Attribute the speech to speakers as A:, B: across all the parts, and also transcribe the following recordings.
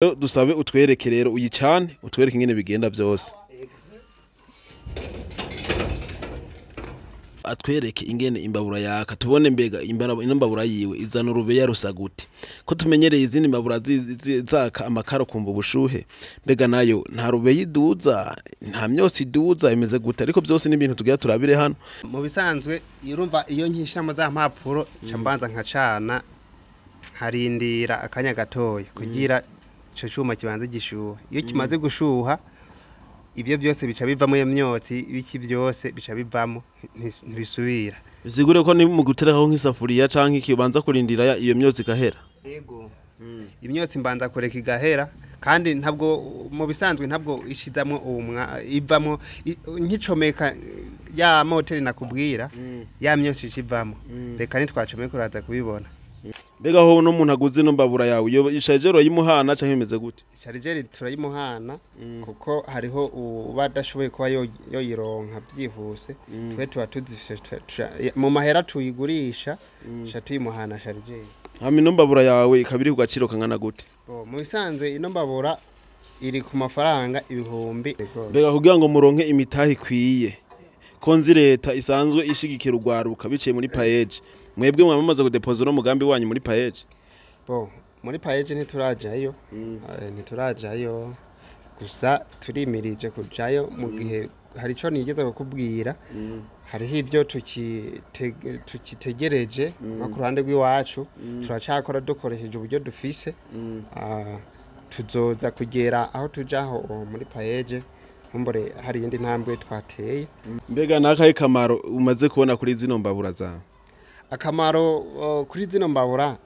A: Dusabe utwereke rero uyicane, utwereke ingene bigenda byose. Atwereke ingene imbabura yaka, tubone mbega ino mbabura yiwe izana urubeya rusa gute, ko tumenyereye izindi mbabura zaka amakara kumva ubushuhe, mbega nayo nta rubeya iduza, nta myotsi iduza, imeze gute? Ariko byose ni ibintu tugira turabire hano.
B: Mu bisanzwe urumva iyo nkishiramo za mpapuro nca mbanza nkacana, nkarindira akanya gatoya kugira ico cuma kibanze gishuha. Iyo kimaze gushuha, ibyo byose bica bivamo, iyo myotsi ibiki byose bica bivamo, ntibisubira.
A: Bisigure ko ni mu guterekaho nk'isafuriya canke ikibanza kurindira iyo myotsi igahera.
B: Yego, imyotsi mbanza kureka igahera, kandi ntabwo mu bisanzwe ntabwo ishizamwo umwa ivamo. Nkicomeka ya moteri nakubwira, ya myotsi icivamo. Reka nitwacomeka uraza kubibona.
A: Mbega ho no muntu aguze ino mbabura yawe, iyo chargeur urayimuhana canke bimeze gute?
B: Chargeur turayimuhana, kuko hariho uba adashoboye kuba yoyironka byihuse. Twe tuba tuzifise, mu mahera tuyigurisha tuca tuyimuhana chargeur.
A: Hama ino mbabura yawe ikaba iri ku gaciro kangana gute?
B: Bo, mu bisanzwe ino mbabura iri ku mafaranga 1000.
A: Mbega kugira ngo muronke imitahe ikwiye, ko nzi leta isanzwe ishigikira urwaruka biciye muri PAEEJ, mwebwe mwamamaza kudepoza uno mugambi wanyu muri PAEEJ?
B: Bo, muri PAEEJ ntiturajayo. Ntiturajayo, gusa turimirije kujayo mu gihe hari ico nigeze kukubwira. Hariho ibyo tukitegereje nko ku ruhande rw'iwacu, turacakora dukoresheje uburyo dufise. Tuzoza kugera aho tujaho muri PAEEJ nkumbure hari iyindi ntambwe twateye.
A: Mbega nakahe kamaro umaze kubona kuri zino mbabura zawe?
B: Akamaro kuri zino mbabura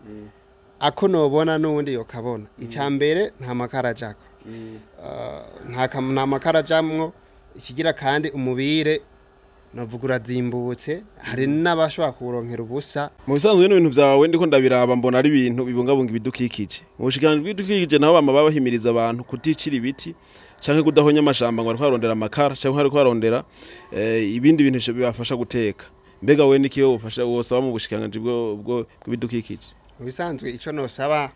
B: ako nobona n'ubundi yokabona, icya mbere nta makara ajako. Nta makara ajamwo. Ikigira kandi, umubire novuga urazimbutse, hari n'abashobora kuwuronkera ubusa.
A: Mu bisanzwe bino bintu vyawe ndiko ndabiraba, mbona ari ibintu bibungabunga ibidukikije. Mu bushikiranganji bw'ibidukikije naho bama babahimiriza abantu kuticira ibiti canke kudahonya amashamba ngo bariko barondera amakara canke bariko barondera ibindi bintu bibafasha guteka. Mbega wewe niki wofasha wosaba mu bushikiranganji bw'ibidukikije?
B: Mu bisanzwe ico nosaba,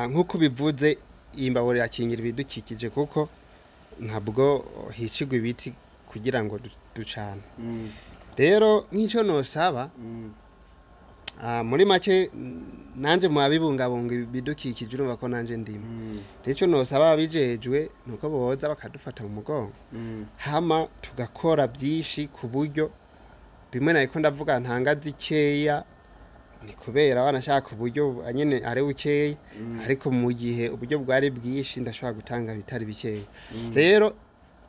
B: nk'uko ubivuze, iyi mbabura irakingira ibidukikije, kuko ntabwo hicigwa ibiti kugira ngo ducane. Rero nk'icyo nosaba, muri make nanje mu babibungabunga ibidukikije, urumva ko nanje ndimo. Rero icyo nosaba ababijejwe nuko boza bakadufata mu mugongo, hama tugakora byinshi ku buryo bimwe nariko ndavuga ntanga zikeya, ni kubera wanashaka uburyo nyene ari bukeya, ariko mu gihe uburyo bwari bwinshi ndashobora gutanga bitari bikeya. Rero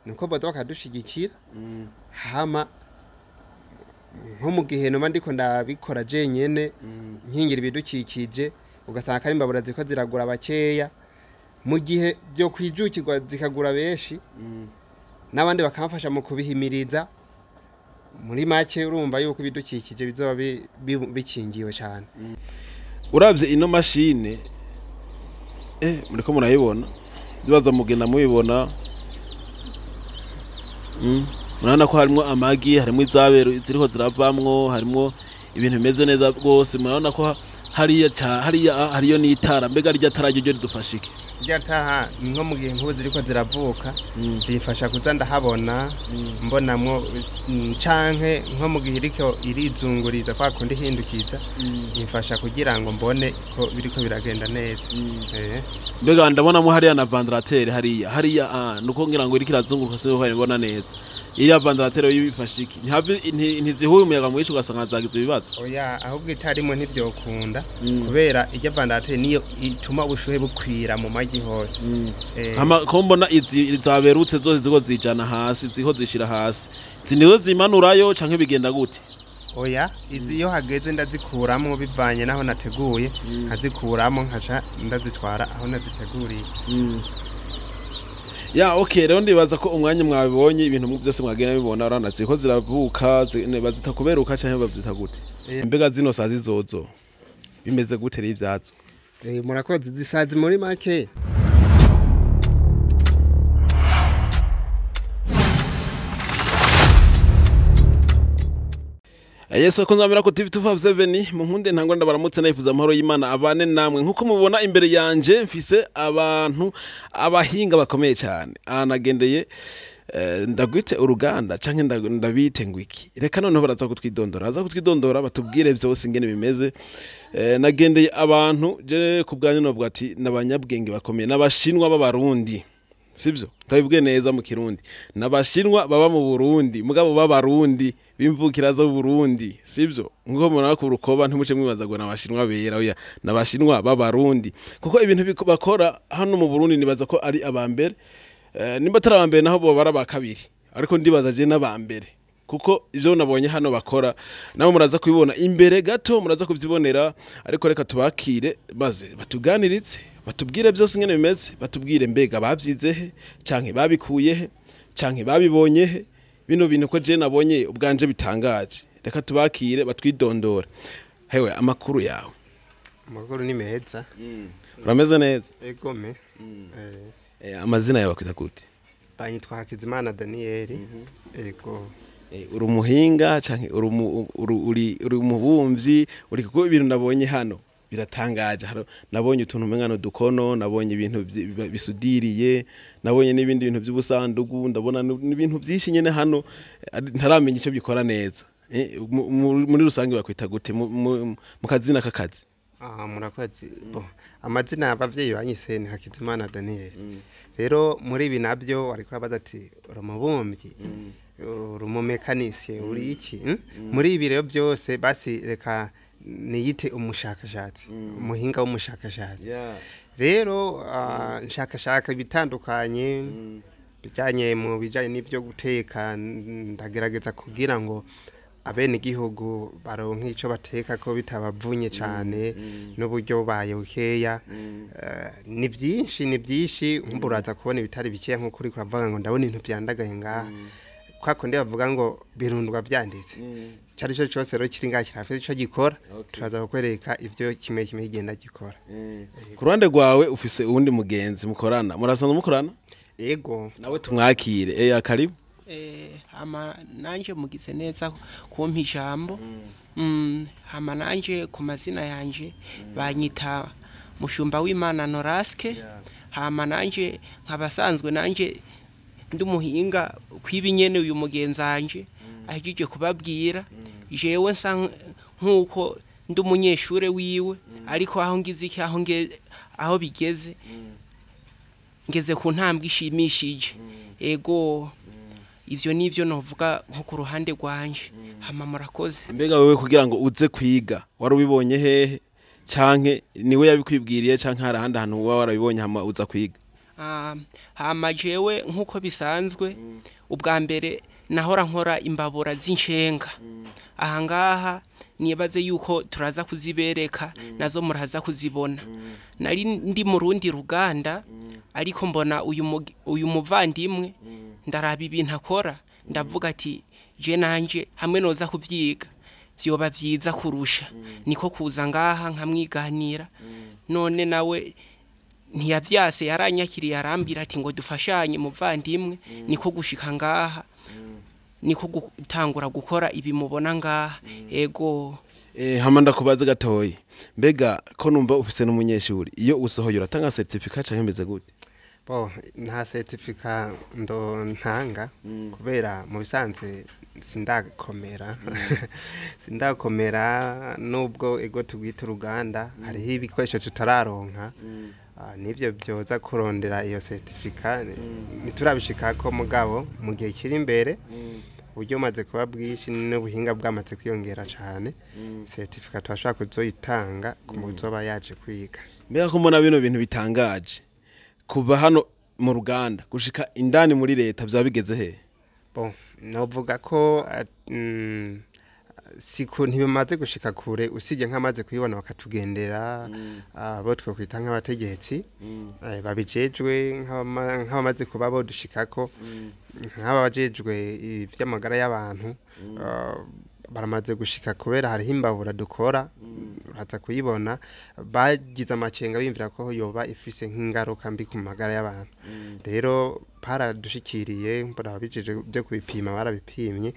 B: nuko boza bakadushigikira, hama nko mu gihe noba ndiko ndabikora jenyene nkingira ibidukikije, ugasanga ari imbabura ziriko ziragura bakeya, mu gihe byo kwijukirwa zikagura benshi n'abandi bakamfasha mu kubihimiriza, muri make urumva yuko ibidukikije bizoba bikingiwe cyane.
A: Uravye ino mashine, muriko murayibona, ndibaza mugenda mubibona. Murabona ko harimwo amagi, harimwo izabero ziriko ziravamwo, harimwo ibintu bimeze neza rwose. Murabona ko hariya hariya hariyo n'itara. Mbega rirya tara ryo ridufasha iki?
B: Irya tara ni nko mu gihe nk'ubu ziriko ziravuka, zifasha kuza ndahabona, mbonamwo, canke nko mu gihe iriko irizunguriza kwa kundi ihindukiza, imfasha kugira ngo mbone ko biriko biragenda neza.
A: Mbega ndabonamo hariya na ventilateur hariya, nuko ngira ngo iriko irazunguruka sinzi ko mbona neza. Iriya ventilateur yo bifasha iki? Ntizihuye umuyaga mwinshi ugasanga zagize ibibazo?
B: Oya, ahubwo itarimo ntivyokunda, kubera irya ventilateur niyo ituma ubushuhe bukwira mu magi hose.
A: Hama ko mbona izi zaberutse zose ziko zijana hasi, ziko zishira hasi, izi nizo zimanurayo canke bigenda gute?
B: Oya, izi iyo hageze ndazikuramwo bivanye naho nateguye, nkazikuramwo nkaca ndazitwara aho naziteguriye.
A: Ya, okay, rero ndibaza ko umwanya mwabibonye, ibintu byose mwagenda bibona. Urabona ziko ziravuka, bazita kuberuka canke bavyita gute? Mbega zino sazi zozo bimeze gute rero ivyazo?
B: Murakoze. Zisazi muri make
A: Yesu akunze amera ku TV 257 mu nkunde ntango ndabaramutse nayifuza amahoro y'Imana abane namwe. Nkuko mubona imbere yanje mfise abantu abahinga bakomeye cyane. Anagendeye ndagwite uruganda canke ndabite ngwiki. Reka noneho baraza kutwidondora. Baza kutwidondora batubwire byose ingene bimeze. Nagendeye abantu je kubwanyu novuga ati nabanyabwenge bakomeye n'abashinwa b'abarundi. Sibyo ndabibwe neza mu Kirundi nabashinwa baba mu Burundi mugabo b'abarundi bimvukira zo Burundi, sibyo? Nkuko mubona ku rukoba ntimuce mwibaza ngo nabashinwa bera, oya, nabashinwa b'abarundi, kuko ibintu bakora hano mu Burundi nibaza ko ari abambere, nimba atari abambere naho bo bara bakabiri, ariko ndibaza je n'abambere, kuko ibyo nabonye hano bakora nabo muraza kubibona imbere gato, muraza kubyibonera. Ariko reka tubakire baze batuganiritse, batubwire byose ingene bimeze, batubwire mbega babyize he canke babikuye he canke babibonye he bino bintu, ko je nabonye ubwanje bitangaje. Reka tubakire batwidondora. Hewe, amakuru yawe?
B: Amakuru ni meza.
A: Urameze neza?
B: Egome.
A: Amazina yawe bakwita gute?
B: Banyitwa Hakizimana Daniel. Ego.
A: Uri umuhinga canke uri umubumvyi? Uri, kuko ibintu nabonye hano biratangaje. Nabonye utuntu umenga dukono, nabonye ibintu bisudiriye, nabonye n'ibindi bintu by'ubusandugu, ndabona n'ibintu byinshi nyene hano ntaramenya icyo bikora neza. Muri rusange bakwita gute mu kazina k'akazi?
B: Murakoze. Bo, amazina abavyeyi banyise ni Hakizimana Daniel. Rero muri ibi nabyo ariko urabaza ati uri umubumbyi, uri umumekanisiye, uri iki? Muri ibi rero byose basi reka niyite umushakashatsi, umuhinga w'umushakashatsi. Rero nshakashaka ibitandukanye bijyanye mu bijyanye n'ibyo guteka, ndagerageza kugira ngo abenegihugu baronke icyo bateka ko bitabavunye cyane n'uburyo bubaye bukeya. Ni byinshi, ni byinshi, nkumva uraza kubona ibitari bikeya nk'uko uri kuravuga ngo ndabona ibintu byandagaye ngaha, kwa kundi bavuga ngo birundwa byanditse. Icyo ari cyo cyose rero kiri ngaha kirafite icyo gikora. Turaza kukwereka ibyo kimwe kimwe kigenda gikora.
A: Ku ruhande rwawe ufise uwundi mugenzi mukorana, murasanzwe mukorana?
B: Yego.
A: Nawe tumwakire. Karibu.
C: Hama nanje mugize neza kumpa ijambo. Hama nanje ku mazina yanje banyita Mushumba w'Imana Noraske. Hama nanje nkabasanzwe nanje ndi umuhinga kwibi nyene uyu mugenzi wanje ahejeje kubabwira. Jewe nsa nkuko ndi umunyeshure wiwe, ariko aho ngize iki, aho bigeze, ngeze ku ntambwe ishimishije. Ego, ivyo nivyo novuga nko ku ruhande rwanje. Hama murakoze.
A: Mbega wewe kugira ngo uze kwiga wari ubibonye hehe, canke niwe yabikwibwiriye, canke hari ahandi hantu uba warabibonye hama uza kwiga?
C: Hama jewe nkuko bisanzwe ubwa mbere nahora nkora imbabura z'inshenga. Aha ngaha nibaze yuko turaza kuzibereka, nazo muraza kuzibona. Nari ndi mu rundi ruganda, ariko mbona uyu muvandimwe, ndaraba ibintu akora, ndavuga ati je nanje hamwe noza kuvyiga vyoba vyiza kurusha. Niko kuza ngaha nkamwiganira. None nawe ntiyavyase, yaranyakiriye, arambwira ati ngo dufashanye muvandimwe. Niko gushika ngaha, niko gutangura gukora ibi mubona ngaha. Ego.
A: Hama ndakubaze gatoyi, mbega ko numva ufise n'umunyeshuri, iyo usohoye uratanga certificat canke bimeze gute?
B: Bo, nta certificat ndo ntanga, kubera mu bisanzwe sindakomera nubwo ego tubwita uruganda, hariho ibikoresho tutararonka. Nivyo byoza kurondera iyo certificat ntiturabishikako, mugabo mu gihe kiri imbere uburyo bumaze kuba bwinshi n'ubuhinga bwamaze kwiyongera cyane, certificat turashobora kuzoyitanga ku muzoba yaje kwiga.
A: Mbega ko mbona bino bintu bitangaje, kuva hano mu ruganda gushika indani muri leta byaba bigeze he?
B: Bon, novuga ko siku ntibimaze gushika kure, usibye nk'amaze kuyibona bakatugendera, abo twokwita nk'abategetsi babijejwe, nk'abamaze kuba bodushikako, nk'abajejwe ivy'amagara y'abantu. Baramaze gushika kubera hariho imbabura dukora, uraza kuyibona, bagize amakenga biyumvira ko yoba ifise nk'ingaruka mbi ku magara y'abantu. Rero baradushikiriye, barabijije byo kubipima, barabipimye,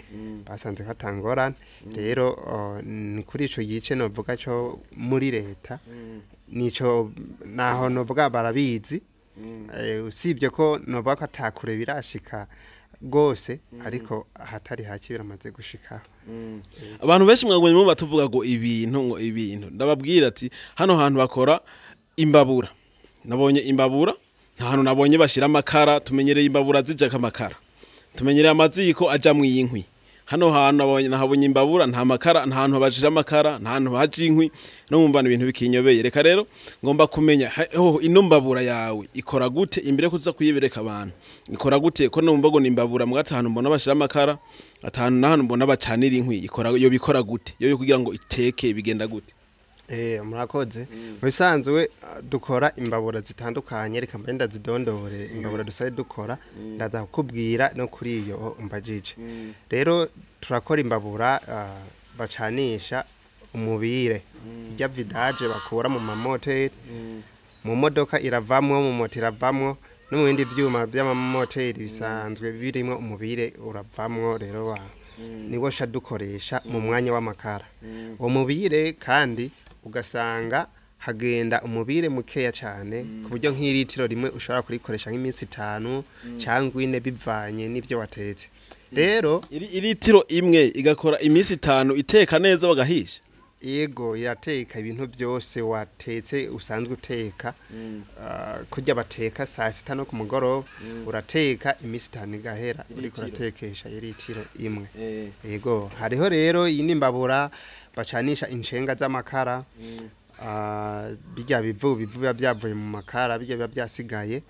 B: basanze ko atangorane. Rero ni kuri ico gice novuga co muri leta, nico naho novuga barabizi. Usibye ko novuga ko atakure birashika gose, ariko ahatari hake biramaze gushikaho.
A: Abantu benshi mwagumye mumva tuvuga ngo ibintu, ngo ibintu. Ndababwira ati hano hantu bakora imbabura, nabonye imbabura, nta hantu nabonye bashira amakara. Tumenyereye imbabura zijako amakara, tumenyereye amaziko ajamwo inkwi. Hano hantu nabonye, nahabonye imbabura, nta makara, nta hantu bashira amakara, nta hantu haja inkwi. No mumva ibintu bikinyobeye. Reka rero ngomba kumenya ino mbabura yawe ikora gute imbere ko tuza kuyibereka abantu. Ikora gute ko numva ngo ni imbabura, mu gatanu mbona bashira amakara, atanu nahantu mbona bacanira inkwi? Ikora yo bikora gute yo kugira ngo iteke, bigenda gute?
B: Murakoze. Mu bisanzwe dukora imbabura zitandukanye, reka mbe ndazidondore imbabura dusabe dukora, ndaza kukubwira no kuri iyo umbajije. Rero turakora imbabura bacanisha umubire, irya vidange bakura mu mamoteri, mu modoka iravamwo, mu moto iravamwo, no mu bindi vyuma vy'amamoteri bisanzwe birimwo umubire uravamwo. Rero wa niwo sha dukoresha mu mwanya w'amakara. Uwo mubire kandi ugasanga hagenda umubire mukeya cyane, ku buryo nk'iritiro rimwe ushobora kurikoresha nk'iminsi 5 cyangwa 4, bivanye n'ibyo watetse. Rero
A: Iritiro imwe igakora iminsi 5 iteka neza bagahisha?
B: Yego, irateka ibintu byose watetse usanzwe uteka. Kurya bateka saa sita no ku mugoroba, urateka iminsi 5 igahera uriko uratekesha iritiro imwe. Yego, hariho rero iyi ni imbabura bacanisha inshenga z'amakara, bijya bivu biba byavuye mu makara, bijya biba byasigaye.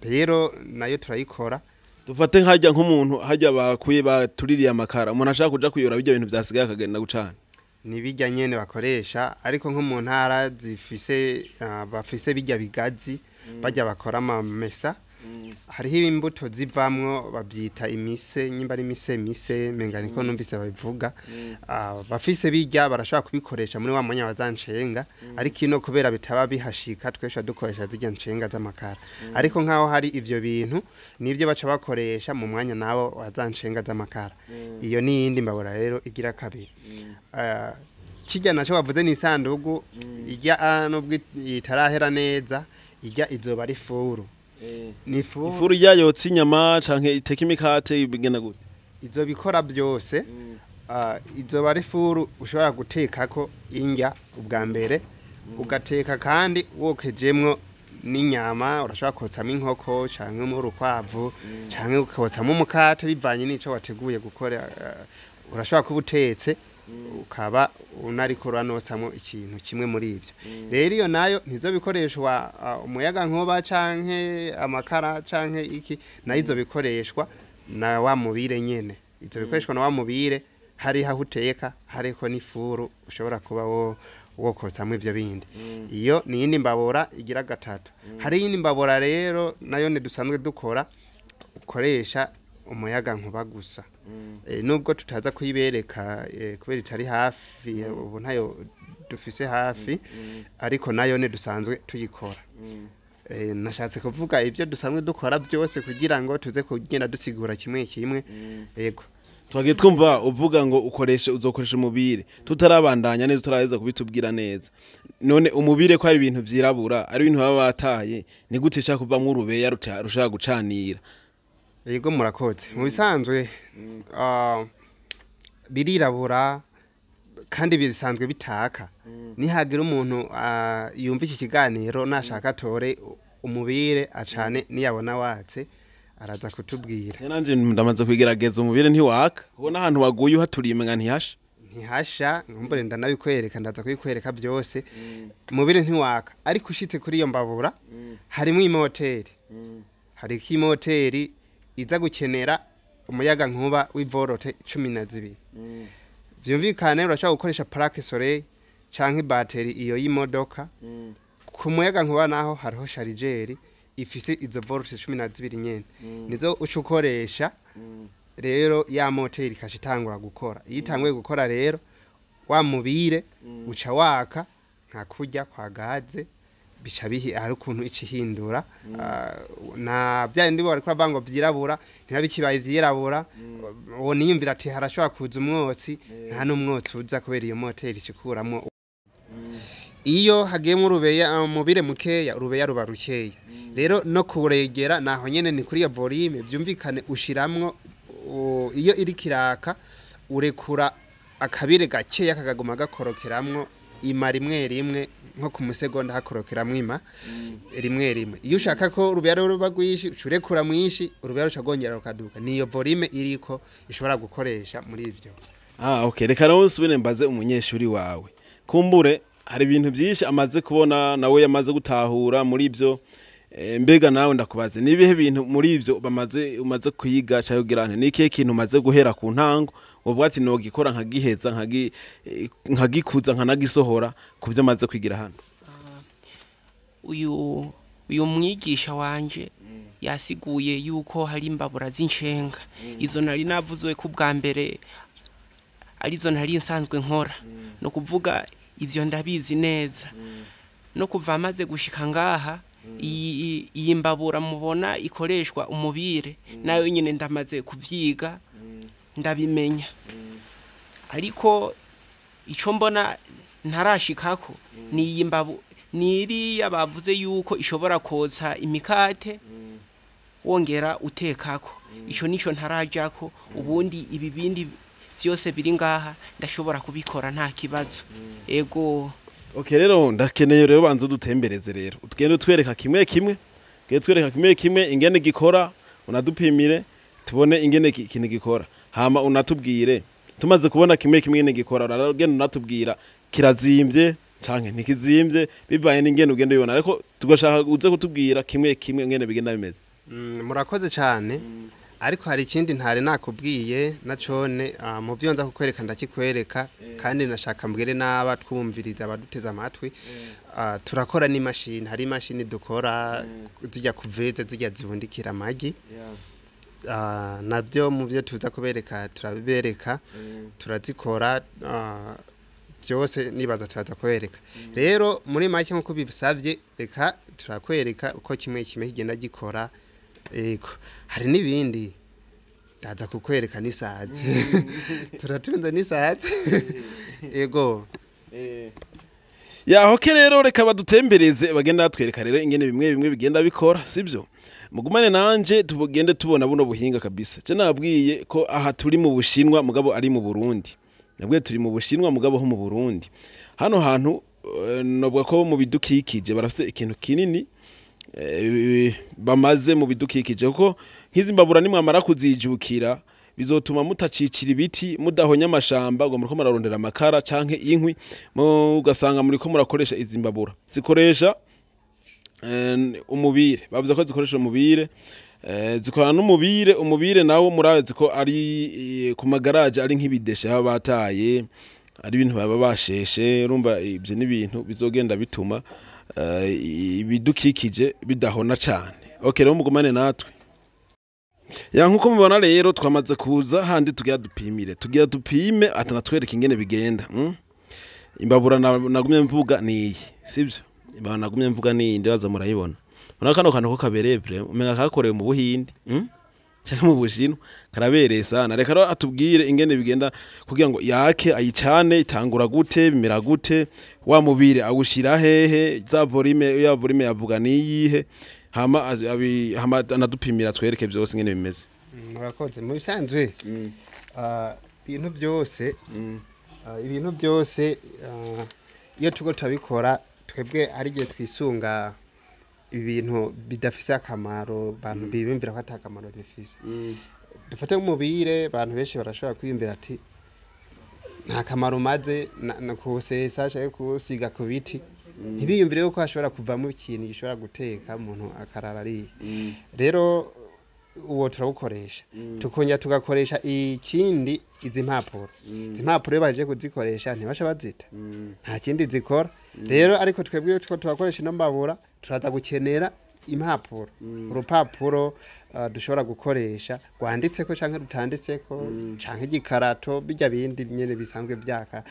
B: Rero nayo turayikora.
A: Dufate nkajya nk'umuntu hajya bakuye batuririye amakara, umuntu ashaka kuja kuyora bijya bintu vyasigaye akagenda gucana.
B: Ni bijya nyene bakoresha, ariko nko mu ntara zifise bafise bijya bigazi bajya bakora amamesa, hariho imbuto zivamwo babyita imise, nyimba ari mise mise menga niko numvise babivuga. Bafise bijya barashobora kubikoresha muri wa mwanya wa za nshenga, ariko ino kubera bitaba bihashika twesha dukoresha zijya nshenga z'amakara. Ariko nkaho hari ivyo bintu nivyo baca bakoresha mu mwanya nabo wa za nshenga z'amakara. Iyo ni iyindi mbabura rero igira kabiri. Kijya naco bavuze ni isandugu ijya, nubwo itarahera neza, ijya izoba ari furu, ni furu.
A: Ifuru yayotsa inyama canke iteka imikate, bigenda gute?
B: Izobikora byose. Izoba ari furu ushobora gutekako indya ubwa mbere, ugateka kandi wokejemwo n'inyama. Urashobora kotsamo inkoko canke mu urukwavu canke ukotsamo umukate, bivanye n'ico wateguye gukora. Urashobora kuba utetse ukaba unariko uranosamo ikintu kimwe muri ivyo. Rero iyo nayo ntizo bikoreshwa umuyaga nkuba canke amakara canke iki, nayo izo bikoreshwa na wa mubire nyene, izo bikoreshwa na wa mubire. Hari aho uteka, hariko n'ifuru ushobora kuba wo wokotsamwo ivyo bindi. Iyo ni iyindi mbabura igira gatatu. Hari iyindi mbabura rero nayo ni dusanzwe dukora, ukoresha umuyaga nkuba gusa. Nubwo tutaza kuyibereka kubera itari hafi, ubu ntayo dufise hafi, ariko nayo ni dusanzwe tuyikora. Nashatse kuvuga ibyo dusanzwe dukora byose kugira ngo tuze kugenda dusigura kimwe kimwe. Yego.
A: Twagiye twumva uvuga ngo ukoreshe, uzokoresha umubire. Tutarabandanya neza, tutaraheza kubitubwira neza, none umubire ko ari ibintu vyirabura, ari ibintu baba bataye, ni gute ishaka kuvamwo urubeya rushaka gucanira?
B: Yego, murakoze. Mu bisanzwe birirabura kandi bisanzwe bitaka. Nihagira umuntu yumva iki kiganiro nashaka atore umubire acane, niyabona watse araza kutubwira.
A: Nanje ndamaze kwigerageza, umubire ntiwaka. Ubona ahantu waguye uhaturiye umenga ntihasha.
B: Ntihasha, nkumbure ndanabikwereka, ndaza kubikwereka byose. Umubire ntiwaka, ariko ushitse kuri iyo mbabura harimo imoteri, hariko imoteri iza gukenera umuyaga nkuba w'ivorote 12. Vyumvikane urashobora gukoresha plaque solaire canke bateri iyo y'imodoka. Ku muyaga nkuba naho hariho chargeur ifise izo volts 12 nyene, nizo uca ukoresha. Rero ya moteri ikasha itangura gukora. Iyo itanguye gukora rero, wa mubire uca waka nka kurya kwa gaze, bica bihi hari ukuntu ica ihindura. Na bya bindi bariko bavuga ngo vyirabura, ntiba bikibaye vyirabura. Uwo niyumvira ati harashobora kuza umwotsi, nta n'umwotsi uza kubera iyo moteri icikuramwo. Iyo hagiyemwo urubeya, umubire mukeya, urubeya ruba rukeya. Rero no kuregera naho nyene ni kuri iyo volume, vyumvikane ushiramwo iyo iriko iraka urekura akabire gakeya kakaguma gakorokeramwo ima rimwe rimwe, nko ku musegonda hakorokeramwo ima rimwe rimwe. Iyo ushaka ko urubeya ruba rwinshi, uca urekura mwinshi, urubeya ruca rwongera rukaduka. Niyo volume iriko ishobora gukoresha muri ivyo.
A: Ah, okay, reka rero nsubire mbaze umunyeshuri wawe. Kumbure hari ibintu byinshi amaze kubona, nawe yamaze gutahura muri ibyo. Mbega nawe ndakubaze, ni ibihe bintu muri ibyo bamaze umaze kwiga cyangwa kugira nte, ni ikihe kintu umaze guhera ku ntango uvuga ati nogikora nkagiheza, nkagikuza, nkanagisohora ku byo maze kwigira hano?
C: Uyu mwigisha wanje yasiguye yuko hari imbabura z'inshenga. Izo nari navuze ko ubwa mbere arizo ntari nsanzwe nkora, no kuvuga ivyo ndabizi neza. No kuva amaze gushika ngaha, iyi mbabura mubona ikoreshwa umubire, nayo nyine ndamaze kuvyiga, ndabimenya. Ariko ico mbona ntarashikako ni iyi mbabu, ni iriya bavuze yuko ishobora kotsa imikate wongera utekako. Ico nico ntarajako. Ubundi ibi bindi vyose biri ngaha ndashobora kubikora nta kibazo, ego.
A: Okay, rero ndakeneye rero banza udutembereze, rero utugende utwereka kimwe kimwe, ugende utwereka kimwe kimwe ingene gikora, unadupimire tubone ingene ikintu gikora, hama unatubwire tumaze kubona kimwe kimwe ingene gikora. Uragenda unatubwira kirazimvye canke ntikizimvye, bivaye n'ingene ugenda ubibona, ariko tugashaka uze kutubwira kimwe kimwe ingene bigenda bimeze.
B: Murakoze cyane, ariko hari ikindi ntari nakubwiye na cone. Mu byo nza kukwereka ndakikwereka, kandi nashaka mbwire n'aba twumviriza, abaduteze amatwi. Turakora n'imashini, hari imashini dukora zijya kuveze, zijya zibundikira amagi. Nabyo mu byo tuza kubereka turabibereka, turazikora byose, nibaza turaza kubereka. Rero muri make, nk'uko bibisabye, reka turakwereka uko kimwe kimwe kigenda gikora. Yego, hari n'ibindi ndaza kukwereka, n'isazi turatunze, n'isazi, yego.
A: Yahoke rero reka badutembereze, bagenda batwereka rero ingene bimwe bimwe bigenda bikora, sibyo? Mugumane nanje tugende tubona buno buhinga kabisa. Je nabwiye ko aha turi mu Bushinwa mugabo ari mu Burundi. Nabwiye turi mu Bushinwa mugabo ho mu Burundi. Hano hantu nobwa ko mu bidukikije barafite ikintu kinini bamaze mu bidukikije, kuko nk'izi mbabura nimwamara kuzijukira bizotuma mutacicira ibiti, mudahonya amashamba ngo muriko murarondera amakara canke inkwi, ugasanga muriko murakoresha izi mbabura zikoresha umubire. Bavuze ko zikoresha umubire, zikorana n'umubire. Umubire nawo murazi ko ari ku magaraje, ari nk'ibideshe baba bataye, ari ibintu baba basheshe. Urumva ibyo ni ibintu bizogenda bituma ibidukikije bidahona cane. Okay, rero mugumane natwe. Ya, nkuko mubona rero twamaze kuza handi tugira dupimire, tugira dupime atanatwereka ingene bigenda. Imbabura nagumye mvuga niyi, sibyo? Imbabura nagumye mvuga niyi, ndibaza murayibona. Murabona kano kantu ko kabereye pre, umenga kakorewe mu Buhindi, Canke mu Bushinwa, karabereye sana. Reka rero atubwire ingene bigenda kugira ngo yake, ayicane, itangura gute, bimera gute, wa mubire awushira hehe, za volume, ya volume yavuga niyihe, hama hama anadupimira twereke byose ingene bimeze.
B: Murakoze. Mu bisanzwe ibintu byose iyo tugo turabikora twebwe, ari igihe twisunga ibintu bidafise akamaro, abantu biyumvira ko ata kamaro bifise. Dufate nk'umubire, abantu benshi barashobora kwiyumvira ati nta kamaro umaze na kuwusesa canke kuwusiga ku biti, ntibiyumvire yuko hashobora kuvamo ikintu gishobora guteka umuntu akarara ariye. Rero uwo turawukoresha, tukongera tugakoresha ikindi, izi mpapuro. Izi mpapuro iyo baje kuzikoresha ntibasha bazita, nta kindi zikora. Rero ariko twebwe iyo turiko turakoresha ino mbabura, turaza gukenera Impapuro, urupapuro dushobora gukoresha rwanditseko canke rutanditseko, canke igikarato, bijya bindi nyene bisanzwe vyaka,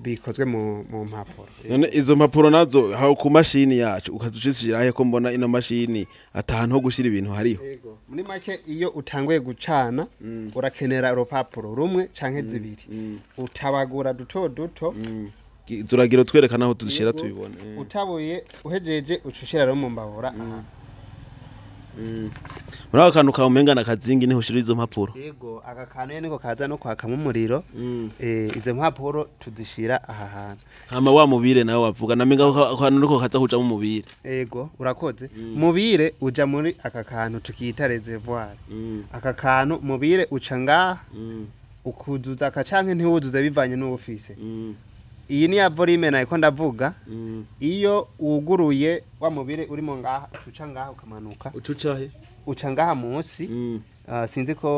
B: bikozwe mu mpapuro.
A: None izo mpapuro nazo aho ku mashini yacu ukazucishira he, ko mbona ino mashini atahantu ho gushira ibintu hariho?
B: Yego, muri make iyo utanguye gucana urakenera urupapuro rumwe canke zibiri, utabagura duto duto.
A: Zuragira twerekana aho tudushira.
B: Yego.
A: Tubibone.
B: Utabuye uhejeje uca ushira rero mu mbabura aha.
A: Muri ako kantu kawe umenga nakazingi niho ushira izo mpapuro?
B: Yego, aka kantu niko kaza no kwakamwo umuriro. Izo mpapuro tuzishira aha hantu.
A: Hama wa mubire nawe wavuga namenga ako kantu niko kaza kujamo umubire?
B: Ego, urakoze. Mubire uja muri aka kantu tukita reservoir. Aka kantu mubire uca ngaha, ukuzuza aka canke ntiwuzuze bivanye n'uwo ufise. Iyi ni ya volume nayiko ndavuga. Iyo wuguruye wa mubire urimo ngaha, uca ngaha ukamanuka.
A: Ucucahe?
B: Uca ngaha munsi. Sinzi ko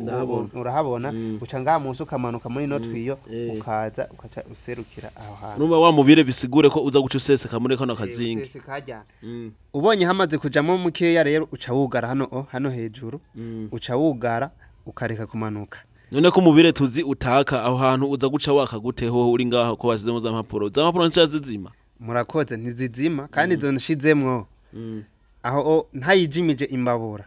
A: Ndahabona.
B: Urahabona, uca ngaha munsi ukamanuka muri ino twiyo, ukaza ukaca userukira aho hantu.
A: Numva wa mubire bisigure ko uza guca useseka muri kano kazingi.
B: Useseka harya. Ubonye hamaze kujamo mukeya rero uca wugara hano, hano hejuru uca wugara ukareka kumanuka.
A: None ko umubire tuzi utaka, aho hantu uza guca waka gute ho uri ngaho ko wasizemo za mpapuro? Za mpapuro nshya zizima?
B: Murakoze, ntizizima kandi izo nshizemwo aho ntayijimije imbabura,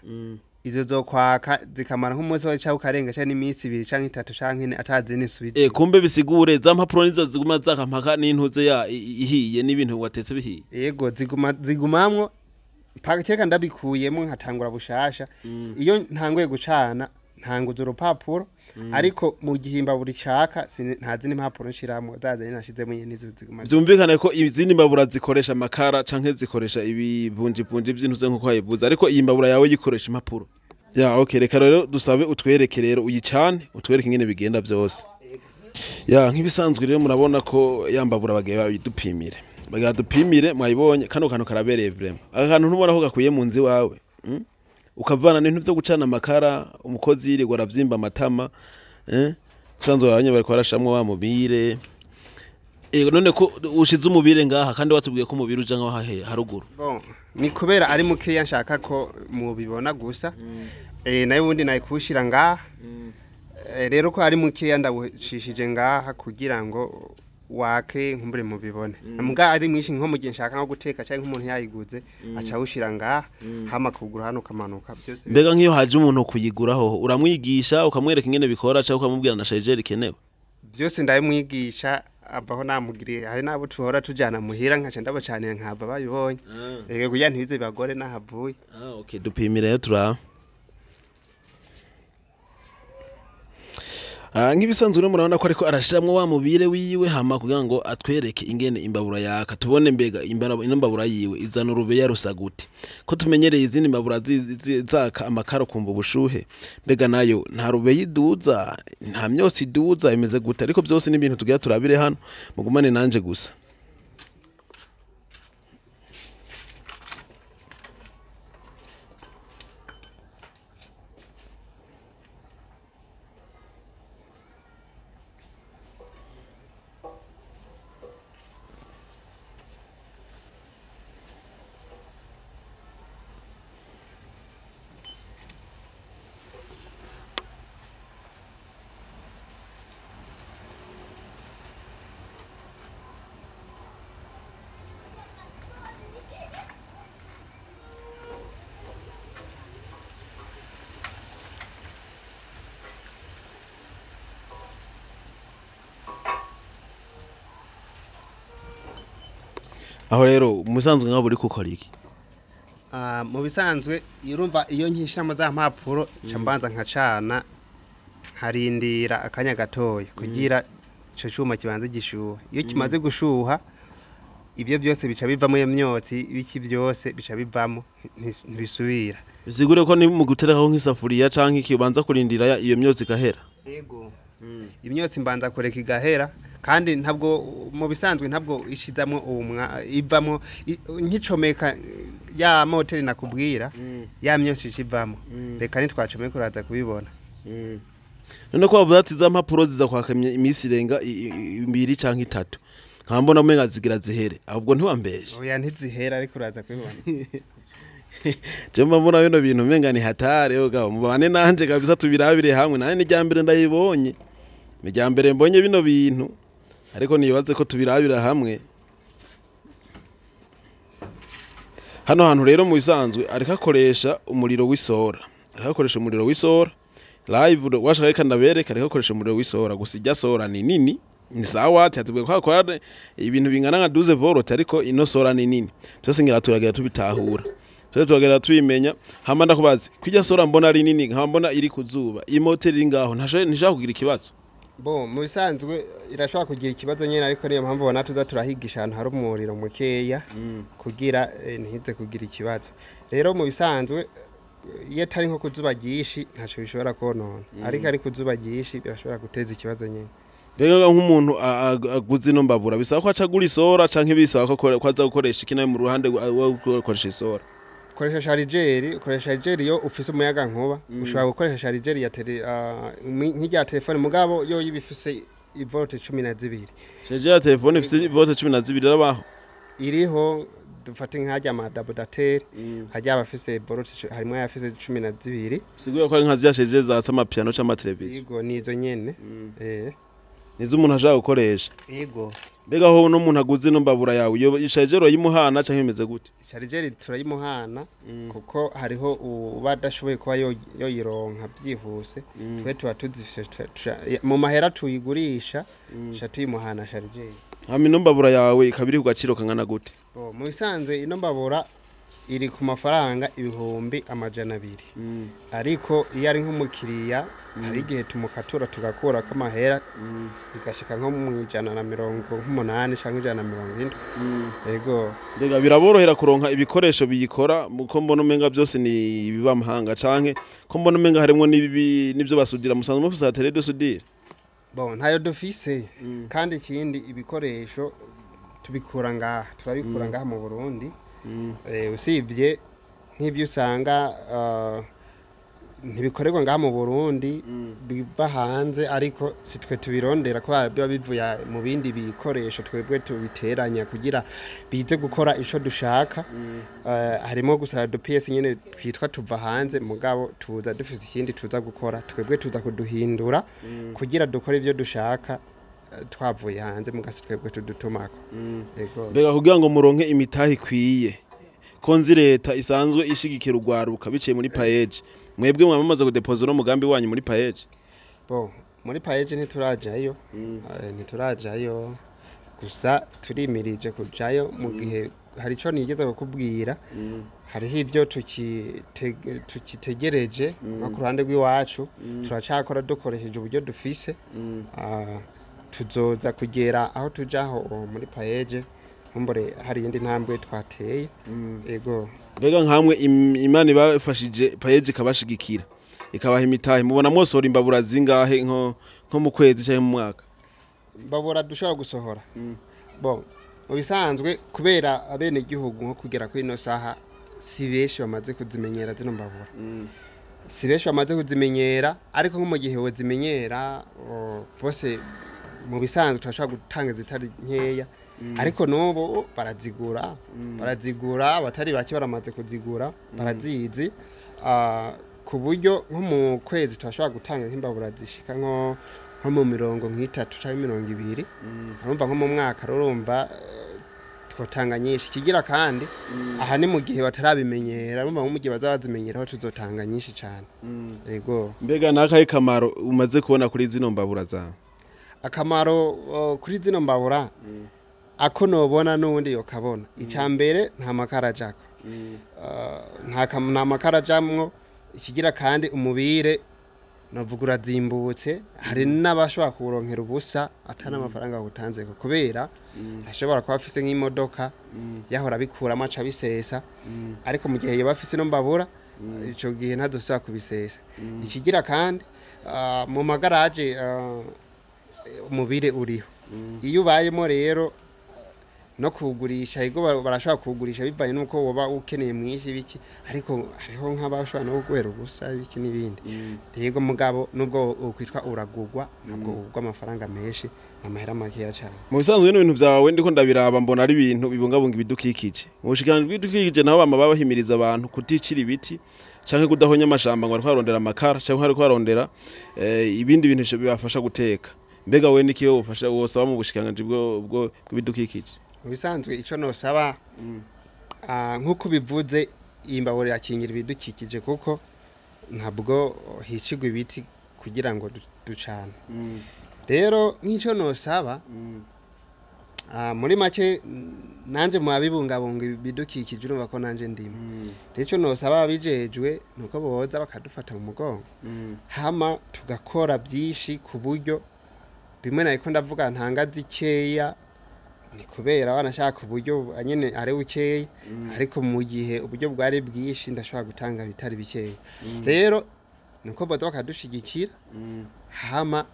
B: izo zokwaka zikamara nk'umunsi wawe cyangwa ukarenga, cyangwa n'iminsi 2 cyangwa 3 cyangwa 4 atazindi subiza.
A: Kumbe bisigure za mpapuro nizo ziguma zaka mpaka n'intuze ya ihiye n'ibintu watetse bihiye?
B: Yego, ziguma zigumamwo mpaka kereka ndabikuyemo nkatangura bushasha. Iyo ntanguye gucana ntanguza urupapuro, ariko mu gihe imbabura icaka nta zindi mpapuro nshiramo, zazindi nashizemo nyene nizo ziguma.
A: Byumvikane ko izindi mbabura zikoresha amakara canke zikoresha ibivunjivunji by'intuze nkuko wayivuze, ariko iyi mbabura yawe yikoresha impapuro. Ya, okay, reka rero dusabe utwereke rero uyicane, utwereke ingene bigenda byose. Ya, nk'ibisanzwe rero murabona ko ya mbabura bagiye babidupimire, bagiye dupimire, mwayibonye. Kano kantu karabereye vraiment. Aka kantu ntubona ko gakwiye mu nzu iwawe, Ukavana n'ibintu byo gucana amakara, umukozi yirirwa aravyimba amatama, eh? Usanzwe abanye bariko barashamwo wa mubire. None ko ushize umubire ngaha kandi watubwiye ko umubire uja ngaho haruguru?
B: Bon, ni kubera ari mukeya nshaka ko mubibona gusa. Nayo ubundi nayikushira ngaha. Rero ko ari mukeya ndawucishije ngaha kugira ngo wake nkumbure mubibone. Mbwa ari mwinshi nko mu gihe nshaka nko guteka cyangwa nk'umuntu yayiguze aca awushira ngaha, hama kugura hano ukamanuka byose.
A: Mbega nk'iyo haje umuntu kuyiguraho, uramwigisha ukamwereka ingene bikora cyangwa ukamubwira na chargeur ikenewe?
B: Byose ndabimwigisha, abaho namugiriye. Hari n'abo tuhora tujana muhira nkaca ndabacanira nkava babibonye. Kugira ntibize bagore nahavuye.
A: Ah, okay, dupimire rero turaba. Nk'ibisanzwe rero murabona ko ariko arashiramwo wa mubire wiwe, hama kugira ngo atwereke ingene imbabura yaka, tubone mbega ino mbabura yiwe izana urubeya rusa gute, ko tumenyereye izindi mbabura zaka amakara kumva ubushuhe, mbega nayo nta rubeya iduza, nta myotsi iduza, imeze gute? Ariko byose ni ibintu tugira turabire hano, mugumane nanje gusa. Aho rero musanzwe nk'abo uri gukora iki?
B: Mu bisanzwe urumva iyo nkishiramo za mpapuro nca mbanza nkacana, nkarindira akanya gatoya kugira ico cuma kibanze gishuha. Iyo kimaze gushuha ibyo byose bica bivamo, iyo myotsi ibiki byose bica bivamo, ntibisubira.
A: Bisigure ko ni mu guterekaho nk'isafuriya canke iki ubanza kurindira iyo myotsi igahera?
B: Yego, imyotsi mbanza kureka igahera, kandi ntabwo mu bisanzwe ntabwo ishizamwo umwa ivamo nkicomeka ya moteri nakubwira, ya myotsi icivamo. Reka nitwacomeka uraza kubibona.
A: None ko bavuze ati za mpapuro ziza kwaka iminsi irenga 2 canke 3, Nkaba mbona umenga zigira zihere, ahubwo ntiwambeshe.
B: Oya, ntizihera, ariko uraza kubibona.
A: Je mba mbona bino bintu umenga ni hatari. Yoga mubane nanje kabisa, tubirabire hamwe. Nanje ni rya mbere ndayibonye, ni rya mbere mbonye bino bintu, ariko nibaze ko tubirabira hamwe. Hano hantu rero mu bisanzwe ariko akoresha umuriro w'isora, ariko akoresha umuriro w'isora live. Washaka reka ndabereka, ariko akoresha umuriro w'isora. Gusa ijya sora ni nini, ni sawa ati atubwiye ko akora ibintu bingana nka 12 volt, ariko ino sora ni nini. Byose ngira turagira tubitahura, byose turagira tubimenya. Hama ndakubaze, kwijya sora mbona ari nini, nkaba mbona iri kuzuba, iyi moteri iri ngaho ntashobora kugira ikibazo?
B: Bo mu bisanzwe irashobora kugira ikibazo nyine, ariko niyo mpamvu ubona tuza turahigisha ahantu hari umuriro mukeya kugira ntize kugira ikibazo. Rero mu bisanzwe iyo atari nko kuzuba ryinshi ntacyo bishobora konona, ariko ari kuzuba ryinshi birashobora guteza ikibazo nyine.
A: Mbega nk'umuntu aguze ino mbabura, bisaba ko acagura isora canke bisaba ko aza gukoresha iki nawe mu ruhande rwo gukoresha isora?
B: Koresha chargeur, ukoresha chargeur iyo ufise umuyaga nkuba. Ushobora gukoresha chargeur ya tele nk'irya telefone, mugabo yo ibifise ivolte 12.
A: Chargeur ya telefone ifise volt 12 irabaho?
B: Iriho. Dufate nk'arya ama adaptateur ajya abafise volte harimo ayafise 12.
A: Siguye ko ari nka ziriya chargeur zatsa amapiano canke amateleviziyo?
B: Yego, nizo nyene.
A: Nizo umuntu ashaka gukoresha?
B: Yego.
A: Mbega aho n'umuntu aguze ino mbabura yawe, iyo chargeur urayimuhana canke bimeze gute?
B: Chargeur turayimuhana, kuko hariho uba adashoboye kuba yoyironka byihuse. Twe tuba tuzifise, mu mahera tuyigurisha tuca tuyimuhana chargeur.
A: Hama ino mbabura yawe ikaba iri ku gaciro kangana gute?
B: Bo, mu bisanzwe ino mbabura iri ku mafaranga 200,000, ariko iyo ari nk'umukiriya hari igihe tumukatura tugakurako amahera, igashika nko mu 180 cyangwa 170. Yego.
A: Mbega biraborohera kuronka ibikoresho biyikora, ko mbona umenga byose ni ibibamahanga, canke ko mbona umenga harimwo n'ibyo basudira? Musanzwe mufise atelier de soudure?
B: Bon, ntayo dufise. Kandi ikindi, ibikoresho tubikura ngaha, turabikura ngaha mu Burundi. Usibye nk'ibyo usanga ntibikorerwa ngaha mu Burundi, biva hanze, ariko si twe tubirondera ko biba bivuye mu bindi bikoresho, twebwe tubiteranya kugira bize gukora ico dushaka. Harimo gusa dupiyesi nyene twitwa tuva hanze, mugabo tuza dufise ikindi tuza gukora. Twebwe tuza kuduhindura kugira dukore ivyo dushaka, twavuye hanze, mugasi twebwe tudutumako. Yego.
A: Mbega kugira ngo muronke imitahe ikwiye, ko nzi leta isanzwe ishigikira urwaruka biciye muri PAEEJ, mwebwe mwamamaza kudepoza uno mugambi wanyu muri PAEEJ?
B: Bo, muri PAEEJ ntiturajayo. Ntiturajayo, gusa turimirije kujayo mu gihe hari ico nigeze kukubwira. Hariho ibyo tukitegereje nko ku ruhande rw'iwacu, turacakora dukoresheje uburyo dufise. Tuzoza kugera aho tujaho muri PAEEJ, nkumbure hari iyindi ntambwe twateye. Ego.
A: Mbega nkamwe Imana ibafashije, PAEEJ ikabashigikira, ikabaha imitahe, mubona mwosohora imbabura zingahe nko mu kwezi canke mu mwaka?
B: Babura dushobora gusohora, bon, mu bisanzwe kubera abene igihugu nko kugera kuri ino saha si benshi bamaze kuzimenyera zino mbabura, si benshi bamaze kuzimenyera, ariko nko mu gihe wozimenyera bose, mu bisanzwe turashobora gutanga zitari nkeya. Ariko n'ubu barazigura, barazigura, abatari bake baramaze kuzigura, barazizi. Ku buryo nko mu kwezi turashobora gutanga nk'imbabura zishika nko mu 30 cyangwa 20. Urumva nko mu mwaka rero, urumva twotanga nyinshi. Kigira kandi aha ni mu gihe batarabimenyera, urumva nko mu gihe bazaba bazimenyeraho tuzotanga nyinshi cyane. Yego.
A: Mbega nakahe kamaro umaze kubona kuri zino mbabura zawe?
B: Akamaro kuri zino mbabura ako nobona n'ubundi yokabona, icya mbere nta makara ajako. Nta makara ajamwo. Ikigira kandi umubire novuga urazimbutse. Hari n'abashobora kuwuronkera ubusa atari amafaranga bawutanzeko, kubera ashobora kuba afise nk'imodoka yahora abikuramo aca abisesa, ariko mu gihe yoba afise ino mbabura, ico gihe ntadusubira kubisesa. Ikigira kandi mu magaraje umubire uriho, iyo ubayemo rero no kuwugurisha, ego, barashobora kuwugurisha bivanye n'uko woba ukeneye mwinshi biki, ariko hariho nk'abashobora no guhera ubusa biki n'ibindi. Yego, mugabo nubwo ukwitwa uragugwa, ntabwo ugurwa amafaranga menshi. Amahera makeya cyane.
A: Mu bisanzwe n'ibintu byawe ndiko ndabiraba mbona ari ibintu bibungabunga ibidukikije. Mu bushikiranganji bw'ibidukikije naho bama babahimiriza abantu kuticira ibiti canke kudahonya amashamba ngo bariko barondera amakara canke bariko barondera ibindi bintu bibafasha guteka. Mbega we niki wofasha wosaba mu bushikiranganji bw'ibidukikije?
B: Mu bisanzwe ico nosaba, nk'uko bivuze, iyi mbabura irakingira ibidukikije kuko ntabwo hicigwa ibiti kugira ngo ducane. Rero nk'icyo nosaba, muri make nanje mu babibungabunga ibidukikije, urumva ko nanje ndimo. Rero icyo nosaba ababijejwe ni uko boza bakadufata mu mugongo, hama tugakora byinshi ku buryo bimwe nariko ndavuga ntanga zikeya, ni kubera wanashaka uburyo nyene ari bukeya, ariko mu gihe uburyo bwari bwinshi ndashobora gutanga bitari bikeya. Rero nuko boza bakadushigikira, hama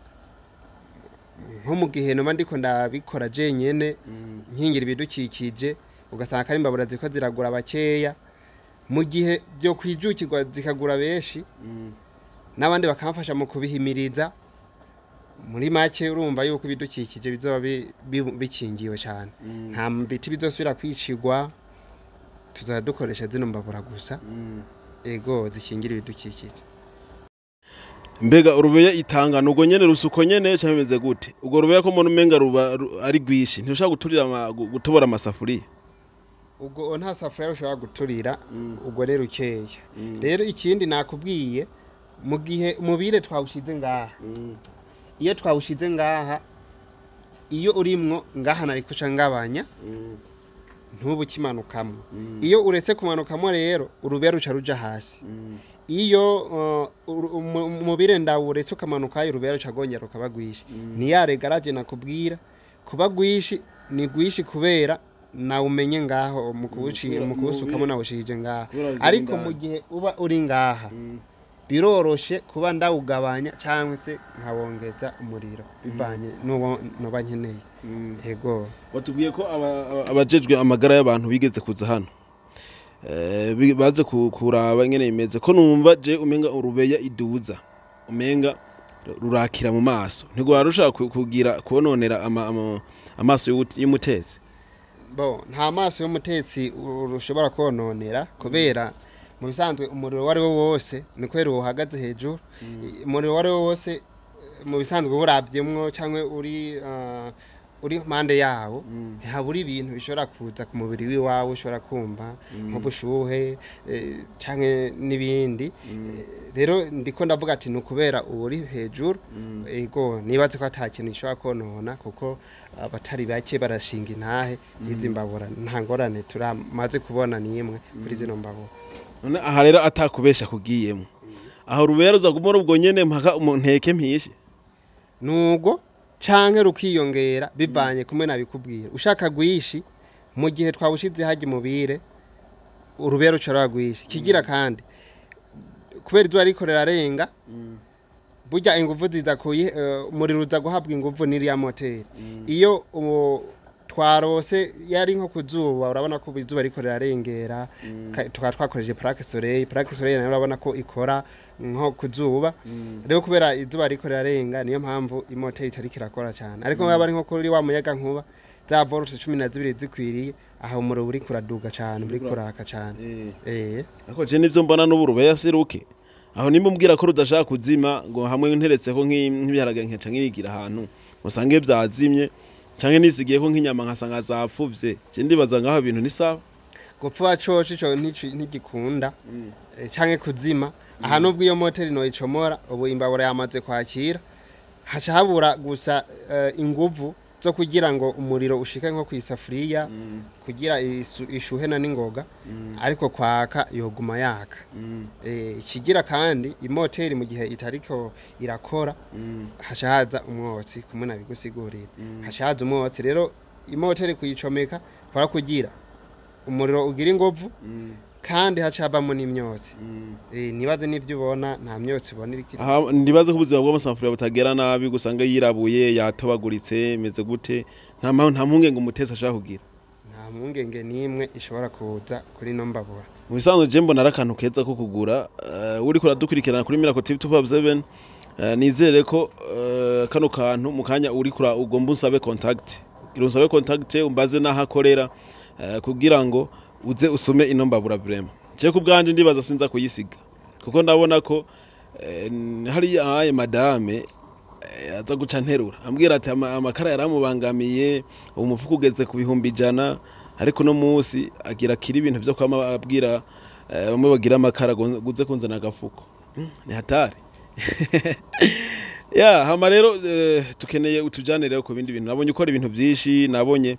B: nko mu gihe noba ndiko ndabikora jenyene nkingira ibidukikije, ugasanga ari imbabura ziriko ziragura bakeya, mu gihe byo kwijukirwa zikagura benshi n'abandi bakamfasha mu kubihimiriza, muri make urumva yuko ibidukikije bizoba bikingiwe cyane, nta biti bizosubira kwicirwa, tuzaba dukoresha zino mbabura gusa, ego, zikingira ibidukikije.
A: Mbega urubeya itanga nubwo nyene rusuko nyene canke bimeze gute? Ubwo rubeya ko mbona umenga ruba ari rwishi, ntirushobora guturira gutobora amasafuriya?
B: Ubwo nta safuriya ushobora guturira, ubwo rero ukeya. Rero ikindi nakubwiye, mu gihe umubire twawushize ngaha, iyo twawushize ngaha, iyo urimwo ngaha nari kuca ngabanya ntubu kimanukamwo. Iyo uretse kumanukamo rero urubera ruca ruja hasi. Iyo umubire ndawuretse ukamanuka, urubera ruca rwongera rukaba rwinshi. Ni ya regaraje nakubwira, kuba rwinshi ni rwinshi kubera nawumenye ngaho mu kuwuciye mu kuwusukamo nawushije ngaha, ariko mu gihe uba uri ngaha biroroshe kuba ndawugabanya cyangwa se nkawongeza umuriro bivanye n'uwo noba nkeneye. Ego.
A: Watubwiye ko abajejwe amagara y'abantu bigeze kuza hano, baze kuraba ingene bimeze. Ko numva je umenga urubeya iduza umenga rurakira mu maso, ntigwara rushaka kugira kononera amaso y'umutetsi?
B: Bo nta maso y'umutetsi rushobora kononera, kubera mu bisanzwe umuriro uwo ari wo wose ni kubera uhagaze hejuru. Umuriro uwo ari wo wose mu bisanzwe urabyemwo cyangwa uri mpande yawo, ntihabura ibintu bishobora kuza ku mubiri w'iwawe, ushobora kumva nk'ubushuhe canke n'ibindi. Rero ndiko ndavuga ati ni ukubera uri hejuru. Ego, nibaze ko ata kintu gishobora konona, kuko abatari bake barashinga intahe y'izi mbabura, nta ngorane turamaze kubona n'imwe kuri zino mbabura.
A: None aha rero atakubesha kugiyemo, aho rubeya ruza gumora ubwo nyene mpaka nteke mpishe?
B: Nugo canke rukiyongera bivanye kumwe nabikubwira. Ushaka gwishi, mu gihe twawushize hajya umubire, urubera ruca rwagwishi. Kigira kandi kubera izuba riko rirarenga, burya inguvu ziza kuyi umuriro uza guhabwa inguvu n'iriya moteri. Iyo twarose yari nko kuzuba, urabona ko izuba riko rirarengera, tukaba twakoresheje plaque soleil. Plaque soleil nayo urabona ko ikora nko kuzuba. Rero kubera izuba riko rirarenga, niyo mpamvu imoteri itariko irakora cyane, ariko yaba ari nko kuri wa muyaga nkuba, za volts 12 zikwiriye, aho umuriro uri kuraduga cyane, uri kuraka cyane.
A: Ariko je nivyo mbona n'ubu rubeya siruke aho, nimba umbwira ko rudashaka kuzima, ngo hamwe nteretseko nk'ibiharage nkeca nkirigira ahantu usange byazimye, canke nisigiye ko nk'inyama nkasanga zapfuvye, je ndibaza ngaho ibintu ni sawa.
B: Gupfa coco ico ntigikunda, canke kuzima. Aha nubwo iyo moteri noyicomora, ubu imbabura yamaze kwakira, haca habura gusa inguvu zo kugira ngo umuriro ushike nko kw'isafuriya kugira ishuhe na n'ingoga, ariko kwaka yoguma yaka. Ikigira kandi imoteri mu gihe itariko irakora haca haza umwotsi, kumwe nabigusigurira, haca haza umwotsi. Rero imoteri kuyicomeka kwa kugira umuriro ugira inguvu, kandi haca havamo n'imyotsi. Nibaze n'ivyo ubona, nta myotsi ubona iriko
A: Aha ndibaze ko ubuzima bw'amasafuriya butagera nabi, gusanga yirabuye yatobaguritse imeze gute, nta mpamvu, nta mpungenge umutesi ashaka kugira?
B: Nta mpungenge n'imwe ishobora kuza kuri ino mbabura.
A: Mu bisanzwe je mbona ari akantu keza ko kugura. Uriko uradukurikirana kuri Miracle TV 257. Nizere ko kano kantu mu kanya uri kura ugomba unsabe contact, kugira unsabe contact umbaze n'aho akorera, kugira ngo uze usome ino mbabura. Vraiment je ku bwanje ndibaza sinza kuyisiga, kuko ndabona ko hariya aye madame aza guca nterura ambwira ati amakara yaramubangamiye, umufuko ugeze ku 100,000, ariko uno munsi agira kiri ibintu byo kwama abwira bamwe bagira amakara guze kunzana agafuko. Ni hatari ya hama rero tukeneye utujane rero ku bindi bintu. Nabonye ukora ibintu byinshi, nabonye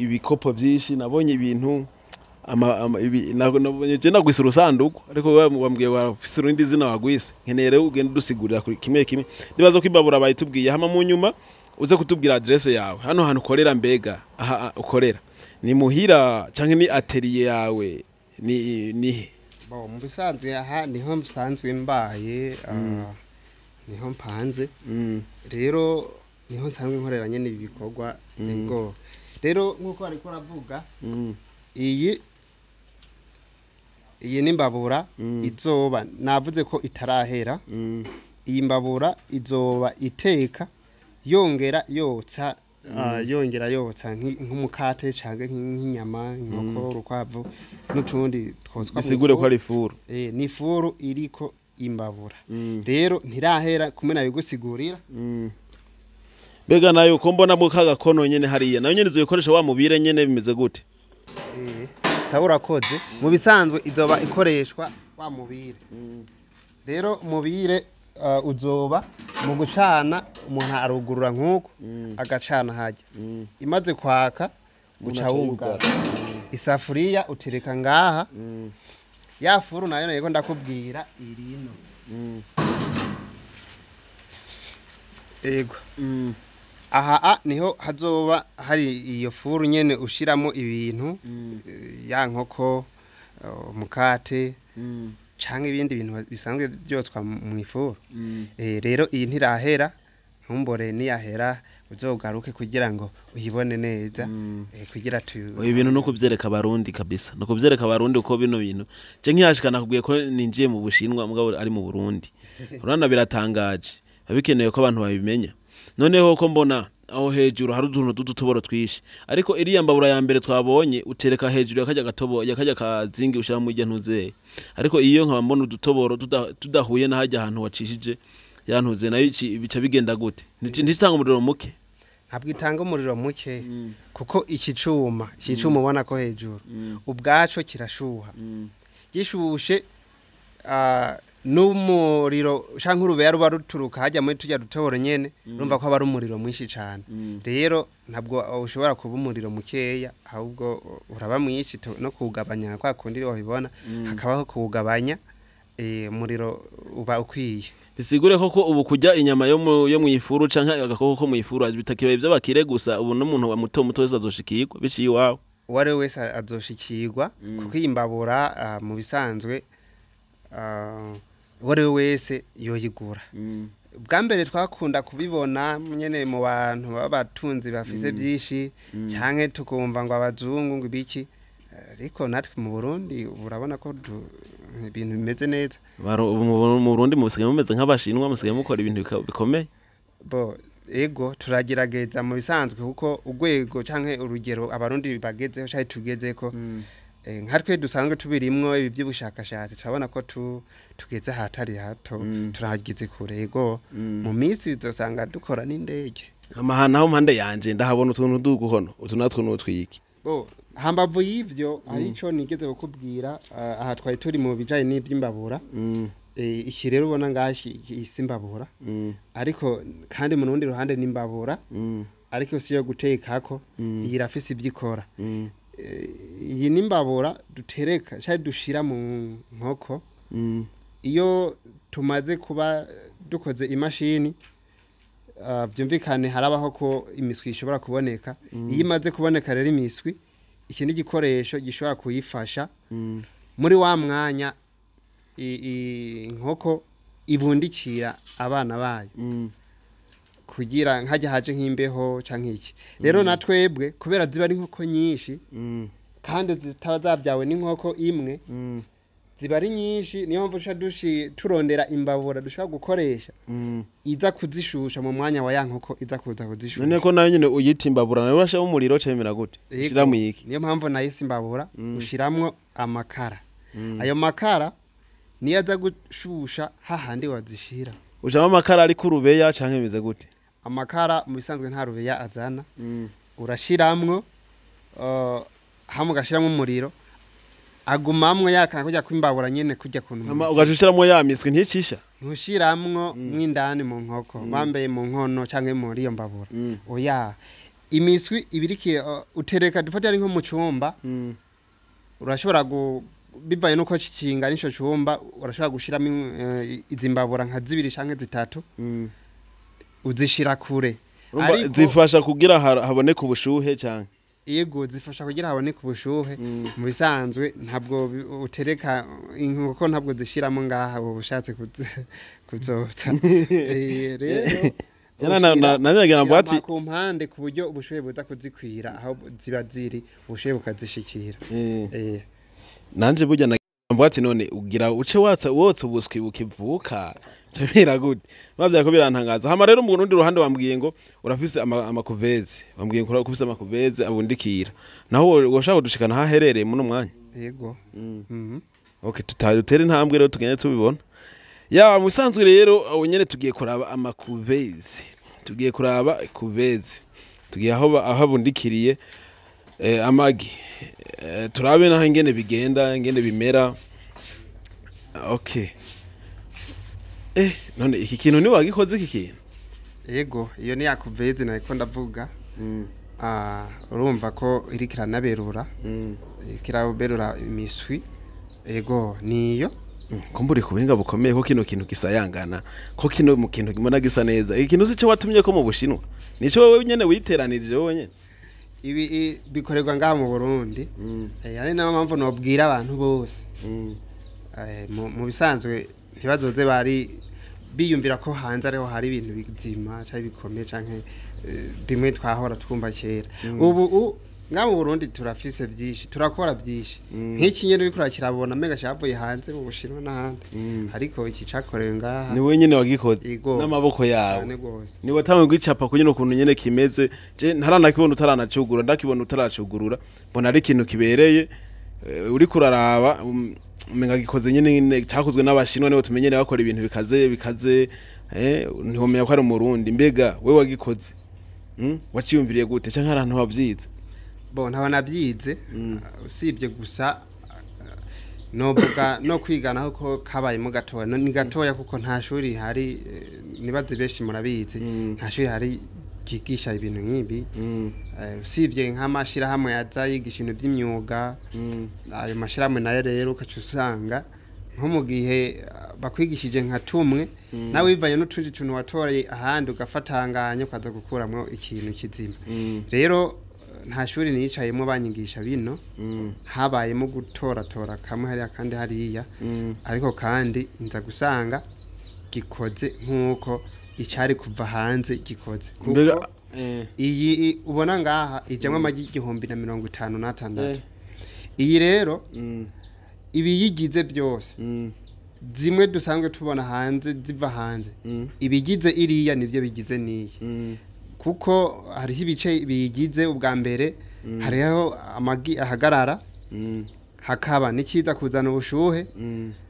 A: ibikopo byinshi, nabonye ibintu nabonye je nagwise urusanduku, ariko wewe wambwiye wafise urundi zina wagwise. Nkeneye rero ugende udusigurira kuri kimwe kimwe. Ndibaza ko imbabura bayitubwiye, hama mu nyuma uze kutubwira adresse yawe, hano hantu ukorera. Mbega aha ukorera ni muhira canke ni atelier yawe, ni nihe?
B: Bo, mu bisanzwe aha niho nsanzwe mbaye, niho mpanze. Rero niho nsanzwe nkorera nyene ibi bikorwa. Yego, rero nk'uko ariko aravuga, iyi ni imbabura izoba, navuze ko itarahera. Iyi mbabura izoba iteka yongera yotsa, yongera yotsa nk'umukate canke nk'inyama, inkoko, urukwavu n'utundi twoswa mu
A: Bisigure ko
B: ifuru.
A: ari ifuru.
B: Ni ifuru iriko imbabura. Rero ntirahera kumwe nabigusigurira.
A: Mbega nayo ko mbona mu kagakono nyene hariya, nayo nyene izoyikoresha wa mubire nyene, bimeze gute?
B: Sawa, urakoze. Mu bisanzwe izoba ikoreshwa wa mubire. Rero mubire uzoba mu gucana, umuntu arugurura nk'uko agacana hajya, imaze kwaka uca
A: aca
B: wugara isafuriya, utereka ngaha. Ya furu nayo nayiko ndakubwira irino. Ego, aha niho hazoba hari iyo furu nyene ushiramo ibintu, ya nkoko, umukate canke ibindi bintu bisanzwe byotswa mu ifuru. Rero iyi ntirahera, ntumbore niyahera uzogaruke kugira ngo uyibone neza, kugira tu
A: Ibi bintu no kuvyereka abarundi kabisa, no kuvyereka abarundi uko bino bintu je nkihashika nakubwiye ko ninjiye mu Bushinwa mugabo ari mu Burundi. Urabona biratangaje, biba bikenewe ko abantu babimenya. Noneho ko mbona aho hejuru hari utuntu tw'udutoboro twishi, ariko iriya mbabura ya mbere twabonye utereka hejuru yakarya gatobo, yakarya kazingi ushira mu irya ntuzeye, ariko iyo nkaba mbona udutoboro tudahuye na harya hantu wacishije ya ntuze nayo bica bigenda gute? Nticitanga umuriro muke?
B: Ntabwo itanga umuriro muke, kuko iki cuma ubona ko hejuru ubwaco kirashuha. Gishushe, n'umuriro canke urubeya ruba ruturuka hajya muri turya dutoboro nyene, urumva ko aba ari umuriro mwinshi cane. Rero ntabwo ushobora kuba umuriro mukeya, ahubwo uraba mwinshi. No kuwugabanya kwa kundi wabibona hakabaho kuwugabanya, umuriro uba ukwiye.
A: Bisigure ko ubu kurya inyama yo mu ifuru canke agakoko ko mu ifuru bitakibaye ivy'abakire gusa, ubu n'umuntu wa muto muto wese azoshikirwa biciye iwawe.
B: Uwo ari we wese azoshikirwa, kuko iyi mbabura mu bisanzwe uwo ari we wese yoyigura. Bwa mbere twakunda kubibona nyene mu bantu b'abatunzi bafise byinshi, canke tukumva ngo abazungu ngo ibiki, ariko natwe mu Burundi urabona ko ibintu bimeze neza.
A: Ubu mu Burundi musigaye mumeze nk'abashinwa, musigaye mukora ibintu bikomeye.
B: Bo, ego, turagerageza mu bisanzwe, kuko urwego canke urugero abarundi bagezeho canke tugezeko, nka twe dusanzwe tubirimwo ibi by'ubushakashatsi, turabona ko tugeze ahatari hato, turahageze kure. Ego, mu minsi uzosanga dukora n'indege.
A: Amahana aho mpande yanje ndahabona utuntu duguhono, utu natwo n'utwiki?
B: Bo, hambavu y'ivyo hari ico nigeze kukubwira. Aha twari turi mu bijanye n'ivy'imbabura. Iki rero ubona ngaha isi imbabura, ariko kandi mu rundi ruhande n'imbabura, ariko si yo gutekako. Iyi irafise ivyo ikora. Iyi n'imbabura dutereka canke dushira mu nkoko. Iyo tumaze kuba dukoze imashini, byumvikane harabaho ko imiswi ishobora kuboneka. Iyo imaze kuboneka rero imiswi, iki ni igikoresho gishobora kuyifasha muri wa mwanya inkoko ibundikira abana bayo, kugira nkajya haje nk'imbeho canke iki. Rero na twebwe kubera ziba ari inkoko nyinshi kandi zitaba zabyawe n'inkoko imwe. Ziba ari nyinshi, niyo mpamvu duca turondera imbabura dushobora gukoresha iza kuzishusha mu mwanya wa ya nkoko iza kuza kuzishusha.
A: None ko nayo nyene uyita imbabura, nayo urashiramo umuriro cemera gute?
B: Yego,
A: Ushiramo iki?
B: Niyo mpamvu nayise imbabura. Ushiramwo amakara, ayo makara niyo aza gushusha hahandi wazishira.
A: Ushiramo amakara ari kurubeya canke bimeze gute?
B: Amakara mu bisanzwe nta rubeya azana. Urashiramwo hamwe ugashiramwo umuriro, agumamwo yakana kujya kwimbabura nyene kujya kuntu.
A: Hama ugaca ushiramwo ya miswi, nticisha?
B: Ntushiramwo mw'indani mu nkoko, bambaye mu nkono canke muri iyo mbabura, oya. Imiswi ibiriki utereka, dufate ari nko mu cumba, urashobora bivanye nuko kingana ico cumba, urashobora gushiramo izi mbabura nka zibiri canke zitatu, uzishira kure.
A: Urumva
B: Ariko
A: zifasha kugira haboneke ubushuhe canke?
B: Yego, zifasha kugira haboneke ubushuhe. Mu bisanzwe ntabwo utereka inkoko, ntabwo zishiramo ngaha uba ushatse kuzotsa. Rero
A: Jana nagira ngo
B: ushira
A: ati
B: ku mpande ku buryo ubushuhe buza kuzikwira aho ziba ziri, ubushuhe bukazishikira.
A: Nanje burya nagira ati none ugira uce watsa wotsa ubuswi bukivuka camera gute? Bavya ko birantangaza. Hama rero mu rundi ruhande wambwiye ngo urafise ama couveuses, wambwiye ngo urafise ama couveuses abundikira, naho woshaka kudushikana haherereye muno mwanya?
B: Yego.
A: Okay, tutadutere intambwe rero tugende tubibona. Ya musanzwe rero abo nyene tugiye kuraba ama couveuses, tugiye kuraba couveuse, tugiye aho aho abundikiriye amagi, turabe naho ingene bigenda, ingene bimera. Okay, none iki kintu ni wagikoze iki kintu?
B: Yego, iyo ni ya couveuse nariko ndavuga. Urumva ko iriko iranaberura, iriko iraberura imiswi. Yego, niyo.
A: Kumbura kubuhinga bukomeye ko kino kintu gisayangana, ko kino mu kintu mbona gisa neza. Iki kintu si cyo watumye ko mu Bushinwa? Nico wowe nyene witeranirije wowe nyene?
B: Ibi bikorerwa ngaha mu Burundi. Ari nayo mpamvu nobwira abantu bose, mu bisanzwe ntibazoze bari biyumvira ko hanze ariho hari ibintu bizima canke bikomeye canke bimwe twahora twumva kera. Ubu ngaha mu Burundi turafise vyinshi, turakora vyinshi. Nk'iki nyene uriko urakirabona menga cavuye hanze mu Bushinwa n'ahandi, ariko iki cakorewe ngaha.
A: Ni wowe nyene wagikoze?
B: Yego.
A: N'amaboko yawe?
B: Cane gose.
A: Ni watanguye gwicapa kunyene ukuntu nyene kimeze, je ntaranakibona utaranacugurura, ndakibona utaracugurura, mbona ari ikintu kibereye. Uriko uraraba umenga gikoze nyene cakozwe n'Abashinwa, nibo tumenyereye bakora ibintu bikaze bikaze, ntiwomenya ko ari Umurundi. Mbega we wagikoze, Waciyumviriye gute canke hari ahantu wavyize?
B: Bo ntaba nabyize, usibye gusa novuga no kwiganaho ko kabayemo gatoya. Ni gatoya kuko nta shuri rihari, nibaze benshi murabizi, nta shuri rihari ryigisha ibintu nk'ibi. Usibye nk'amashirahamwe yaza yigisha ibintu by'imyuga. Ayo mashirahamwe nayo rero ukaca usanga nko mu gihe bakwigishije nka tumwe, nawe bivanye n'utundi tuntu watoreye ahandi, ugafatanganya ukaza gukuramwo ikintu kizima. Rero nta shuri nicayemo banyigisha bino, habayemo gutoratora kamwe hariya kandi hariya, ariko kandi nza gusanga gikoze nk'uko icari kuva hanze gikoze, kuko
A: Mbega
B: iyi ubona ngaha ijamwo amagi 1056. Iyi rero ibiyigize byose, zimwe dusanzwe tubona hanze ziva hanze, ibigize iriya nivyo bigize niyi, kuko hariho ibice biyigize. Ubwa mbere hariho amagi ahagarara, hakaba n'ikiza kuzana ubushuhe,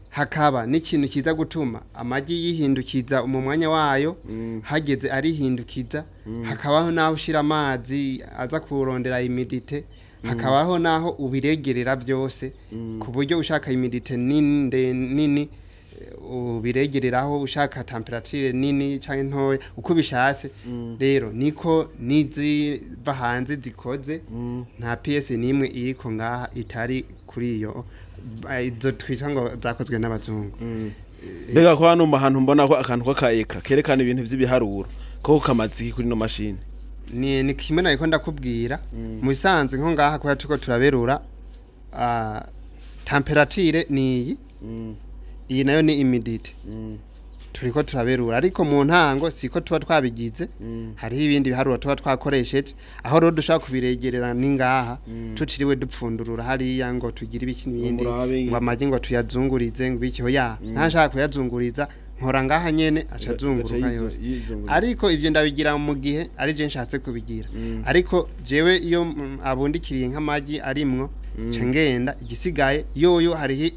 B: hakaba n'ikintu kiza gutuma amagi yihindukiza mu mwanya wayo, hageze arihindukiza, hakabaho n'aho ushira amazi aza kurondera humidité, hakabaho n'aho ubiregerera byose ku buryo ushaka humidité nini nini ubiregereraho, ushaka température nini canke ntoya, uko ubishatse. Rero niko niziva hanze zikoze, nta pièce n'imwe iriko ngaha itari kuri iyo izo twita ngo zakozwe n'abazungu.
A: Mbega ko hano mu hantu mbona ko akantu k'aka kerekana ibintu vy'ibiharuro, ko kamaze iki kuri ino mashini?
B: Ni kimwe nariko ndakubwira. Mu bisanzwe nko ngaha kubera turiko turaberura, température ni iyi, iyi nayo ni humidité. Turiko turaberura, ariko mu ntango siko tuba twabigize. Hariho ibindi biharuro tuba twakoresheje, aho rero dushobora kubiregerera ni ngaha, tutiriwe dupfundurura hariya ngo tugire ibiki n'ibindi,
A: murabe
B: ngo amagi ngo tuyazungurize, ngo ibiki. Oya, ntashaka kuyazunguriza, nkora ngaha nyene aca azunguruka yose. Ariko ivyo ndabigira mu gihe ari je nshatse kubigira. Ariko jewe iyo abundikiriye nk'amagi arimwo, nca ngenda igisigaye yoyo hariho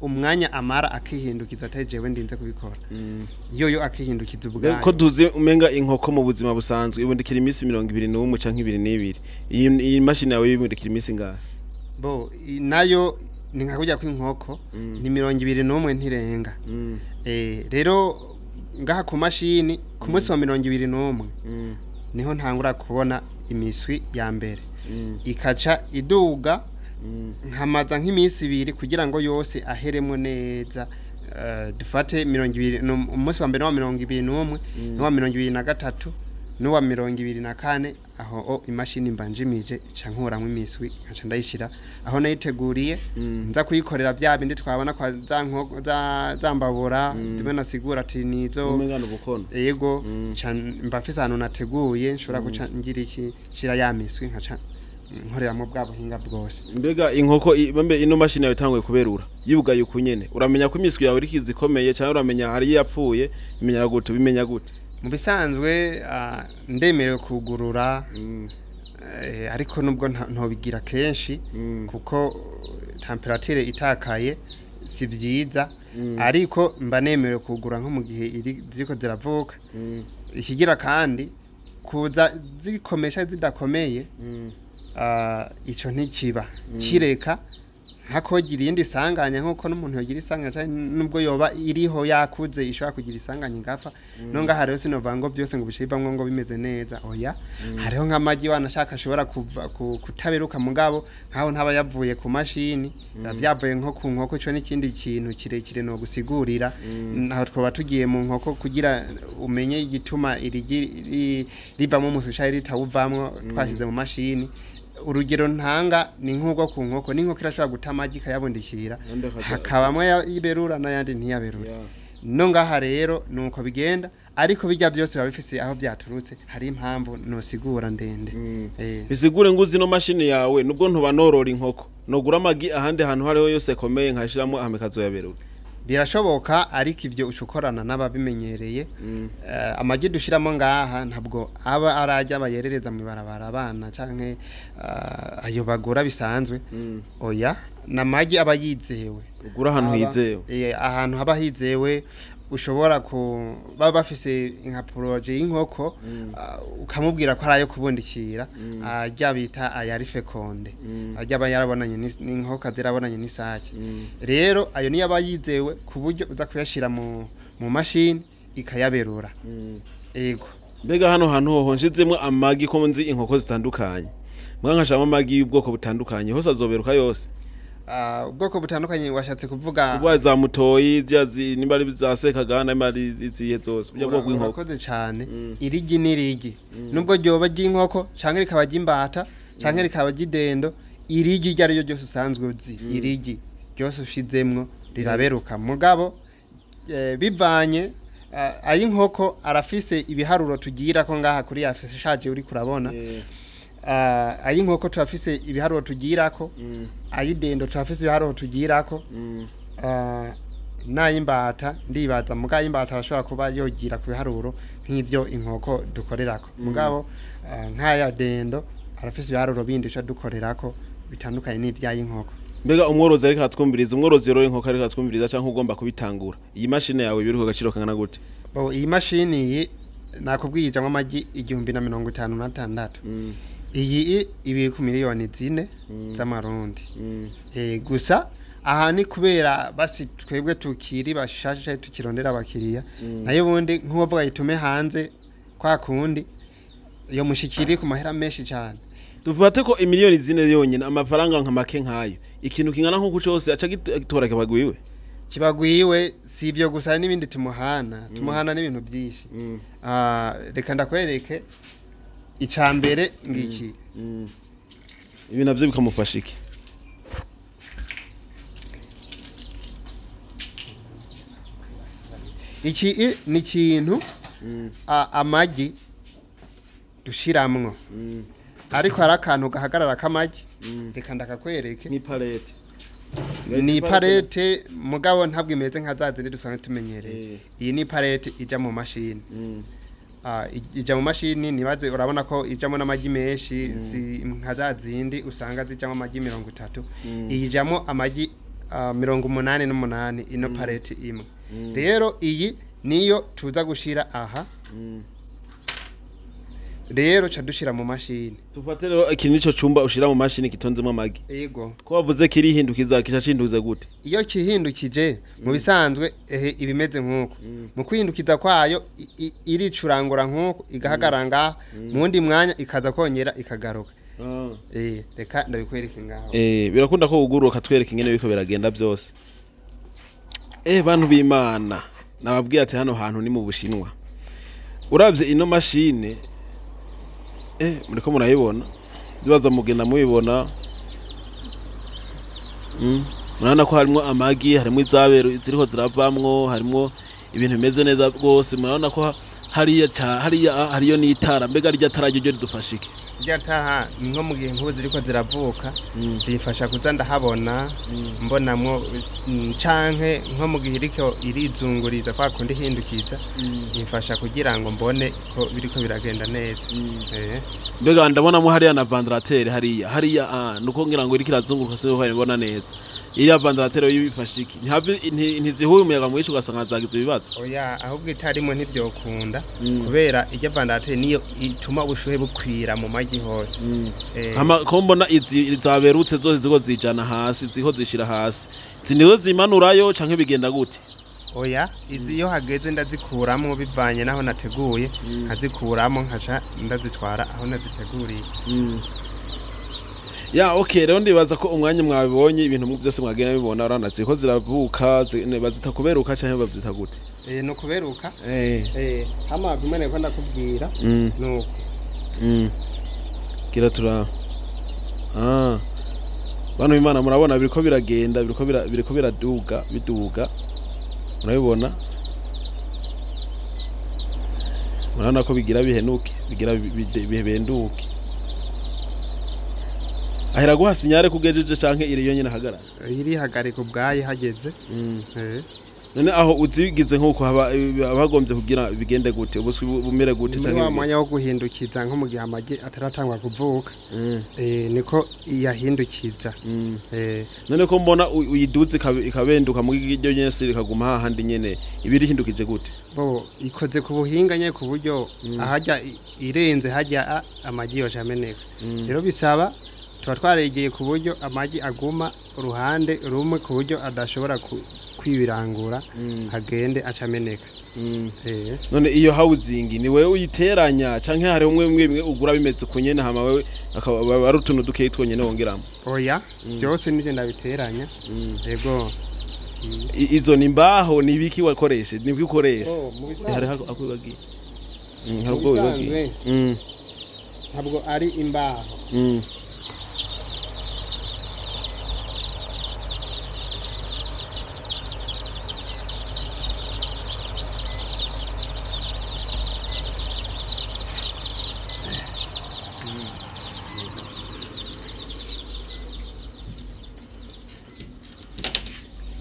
B: umwanya amara akihindukiza, atari jewe ndinze kubikora, yoyo akihindukiza ubwayo.
A: Ko tuzi umenga inkoko mu buzima busanzwe ibundikira iminsi 21 canke 22, iyi mashini yawe ibundikira iminsi ingahe?
B: Bo nayo ni nka kurya kw'inkoko, ni 21, ntirenga. Rero ngaha ku mashini, ku munsi wa 21 niho ntangura kubona imiswi ya mbere, ikaca iduga, nkamaza nk'iminsi 2 kugira ngo yose aheremwo neza. Dufate 20, umunsi wa mbere wa 21 n'uwa 23 n'uwa 24, aho imashini mba njimije, ica nkuramwo imiswi, nkaca ndayishira aho nayiteguriye, nza kuyikorera bya bindi twabona kwa za nkoko za mbabura zimwe nasigura ati nizo.
A: Umenga ni ubukono.
B: Yego, nca mba mfise ahantu nateguye nshobora guca ngira iki, nshira ya miswi, nkaca nkoreramo bwa buhinga bwose.
A: Mbega inkoko bambe ino mashini yawe itanguye kuberura yibugaye uku nyene, uramenya ko imiswi yawe iriko izikomeye, canke uramenya hari yapfuye? Bimenya gute, bimenya gute?
B: Mu bisanzwe ndemerewe kugurura, ariko nubwo ntobigira kenshi, kuko temperature itakaye si byiza, ariko mba nemerewe kugura nko mu gihe ziriko ziravuka. Ikigira kandi kuza zikomesha zidakomeye, ico ntikiba kireka nkakogira iyindi sanganya, nkuko n'umuntu yogira isanganya, canke nubwo yoba iriho yakuze ishobora kugira isanganya igafa. No ngaha rero sinova ngo byose ngo bice bivamwo ngo bimeze neza, oya. Hariho nk'amagi wanashaka ashobora kuva kutaberuka, mugabo nkaho ntaba yavuye ku mashini, biba byavuye nko ku nkoko. Ico n'ikindi kintu kirekire no gusigurira, naho twoba tugiye mu nkoko kugira umenye igituma irigi rivamwo umuswi canke ritawuvamwo twashize mu mashini. Urugero ntanga ni nk'ubwo ku nkoko, n'inkoko irashobora guta amagi ikayabundikira,
A: Yandi
B: hakabamwo iberura n'ayandi ntiyaberure. No ngaha rero nuko bigenda, ariko bijya byose biba bifise aho byaturutse, hari impamvu nosigura ndende.
A: Bisigure ngo uzi ino mashini yawe, nubwo ntuba norora inkoko, nogura amagi ahandi hantu hariho yose komeye nkashiramo hama ikazoyaberura?
B: Birashoboka, ariko ivyo uca ukorana n'ababimenyereye. Amagi dushiramo ngaha ntabwo aba arajya bayerereza mu ibarabara abana canke ayo bagura bisanzwe, oya, n'amagi aba yizewe.
A: Ugura ahantu hizewe.
B: Ahantu haba hizewe, ushobora ku baba bafise nka projet y'inkoko, ukamubwira ko ari ayo kubundikira, arya bita ayari fécondé, arya aba yarabonanye n'inkoko zirabonanye n'isake. Rero ayo niyo aba yizewe ku buryo uza kuyashira mu mashini ikayaberura. Ego.
A: Mbega hano hantu hoho nshizemwo amagi, ko nzi inkoko zitandukanye, mbwa nkashiramo amagi y'ubwoko butandukanye, hose azoberuka yose?
B: Ubwoko butandukanye washatse kuvuga?
A: Ubwa za mutoyi zya nimba ari za sekagana, nimba ari izihe zose, burya bwoko bw'inkoko.
B: Urakoze cyane. Irigi n'irigi, nubwo ryoba ry'inkoko canke rikaba ry'imbata canke rikaba ry'idendo, irigi iryo ari ryo ryose usanzwe uzi, irigi ryose ushizemwo riraberuka. Mugabo bivanye, ay'inkoko arafise ibiharuro tugira ko ngaha kuri ya ishaje uri kurabona. Ay'inkoko turafise ibiharuro tugirako, ay'idendo turafise ibiharuro tugirako, n'ay'imbata ndibaza. Mugabo ay'imbata arashobora kuba yogira ku biharuro nk'ibyo inkoko dukorerako, mugabo nk'aya dendo arafise ibiharuro bindi duca dukorerako bitandukanye n'ivy'ay'inkoko.
A: Mbega umworozi ariko atwumviriza, umworozi yorora inkoko ariko atwumviriza canke ugomba kubitangura, iyi mashini yawe biri ku gaciro kangana gute?
B: Bo, iyi mashini iyi nakubwiye ijamwo amagi 1056, iyi ibiri ku miliyoni 4 z'amarundi. Gusa aha ni kubera basi twebwe tukiri bashasha canke tukirondera abakiriya, nayo ubundi nk'uwovuga yitume hanze kwa kundi yo mushikiri ku mahera menshi cyane.
A: Dufate ko imiliyoni 4 yonyine, amafaranga nka make nkayo, ikintu kingana nk'uku cose aca gitora kibagwiwe?
B: Kibagwiwe. Si ibyo gusa, hari n'ibindi tumuhana n'ibintu byinshi. Reka ndakwereke icya mbere ngiki.
A: Ibi navyo bikamufasha iki?
B: Iki ni ikintu amagi dushiramwo, ariko hari akantu gahagarara k'amagi, reka ndakakwereke.
A: Ni palette.
B: Ni palette, mugabo ntabwo imeze nka za zindi dusanzwe tumenyereye. Iyi ni palette ija mu mashini. Ija mu mashini, nibaze urabona ko ijamo n'amagi menshi, si nka za zindi usanga zijamo amagi 30. Iyi ijamo amagi 88, ino palette imwe. Rero iyi niyo tuza gushira aha. Rero ca dushira mu mashini.
A: Tufate rero iki nico cumba ushira mu mashini gitonzemo amagi.
B: Yego.
A: Ko wavuze kirihindukiza, kica cinduza gute?
B: Iyo kihindukije mu bisanzwe ehe ibimeze nkuko. Mu kwihindukiza kwayo iricurangura nkuko, igahagarara ngaha, mu wundi mwanya ikaza kongera ikagaruka. Reka ndabikwereke ngaho.
A: Birakunda ko uguruka twereka ingene biriko biragenda byose. Bantu b'Imana, nababwiye ati hano hantu ni mu Bushinwa. Uravye ino mashine, muriko murayibona, bibaza mugenda mubibona. Murabona ko harimo amagi, harimo izabero ziriko ziravamwo, harimo ibintu bimeze neza rwose. Murabona ko hariya hariya hariyo n'itara. Mbega rya tara ryo ridufasha iki?
B: Rya tara ni nko mu gihe nk'ubu ziriko ziravuka, zifasha kuza ndahabona, mbonamwo, canke nko mu gihe iriko irizunguriza kwa kundi ihindukiza, imfasha kugira ngo mbone ko biriko biragenda neza.
A: Mbega ndabonamo hariya na ventilateur hariya hariya, nuko ngira ngo iriko irazunguruka sinzi mbona neza. Iriya ventilateur yibifasha iki? Ntizihuye umuyaga mwinshi ugasanga zagize ibibazo?
B: Oya, ahubwo itarimo ntivyokunda, kubera irya ventilateur niyo ituma ubushuhe bukwira mu magi hose.
A: Hama ko mbona izi zaberutse zose ziko zijana hasi, ziko zishira hasi, zinizo zimanurayo canke bigenda gute?
B: Oya, izi iyo hageze ndazikuramwo bivanye naho nateguye, nkazikuramo nkaca ndazitwara aho naziteguriye.
A: Ya, okay, rero ndibaza ko umwanya mwabibonye ibintu byose mwagenda bibona. Urabona ziko ziravuka, bazita kuberuka canke babyita gute?
B: No kuberuka. Hama bimene ko ndakubwira nuko.
A: Gira tura. Bano Imana murabona biriko biragenda, biriko biraduga, biduga. Murabibona? Murabona ko bigira bihenuke, bigira bibenduke. Ahera guha sinyare kugejeje canke iri yonyene hagarara?
B: Iri hagarika ubwaye hageze.
A: None aho uzigize nkuko abagombye kugira bigende gute, ubuswi bumere gute
B: canke wa mwanya wo guhindukiza nko mu gihe amagi ataratangwa kuvuka, niko yahindukiza.
A: None ko mbona uyiduze ikabenduka mu iryo nyene se ikaguma hahandi nyene, ibiri hindukije gute?
B: Bo ikoze ku buhinga nye ku buryo ahajya irenze hajya amagi yoje ameneka. Rero bisaba tuba twaregeye ku buryo amagi aguma uruhande rumwe, ku buryo adashobora kwibirangura agende acameneka.
A: None iyo housing ni wewe uyiteranya canke hari umwe umwe ugura bimeze kunyene, hama wewe akaba ari utuntu dukeyi twonyene wongeramo?
B: Oya, byose nije ndabiteranya. Yego.
A: Izo ni mbaho ni biki wakoreshe? Ni biki ukoresha? Hari akwibagiye. Hari ubwo wibagiye.
B: Ntabwo ari imbaho.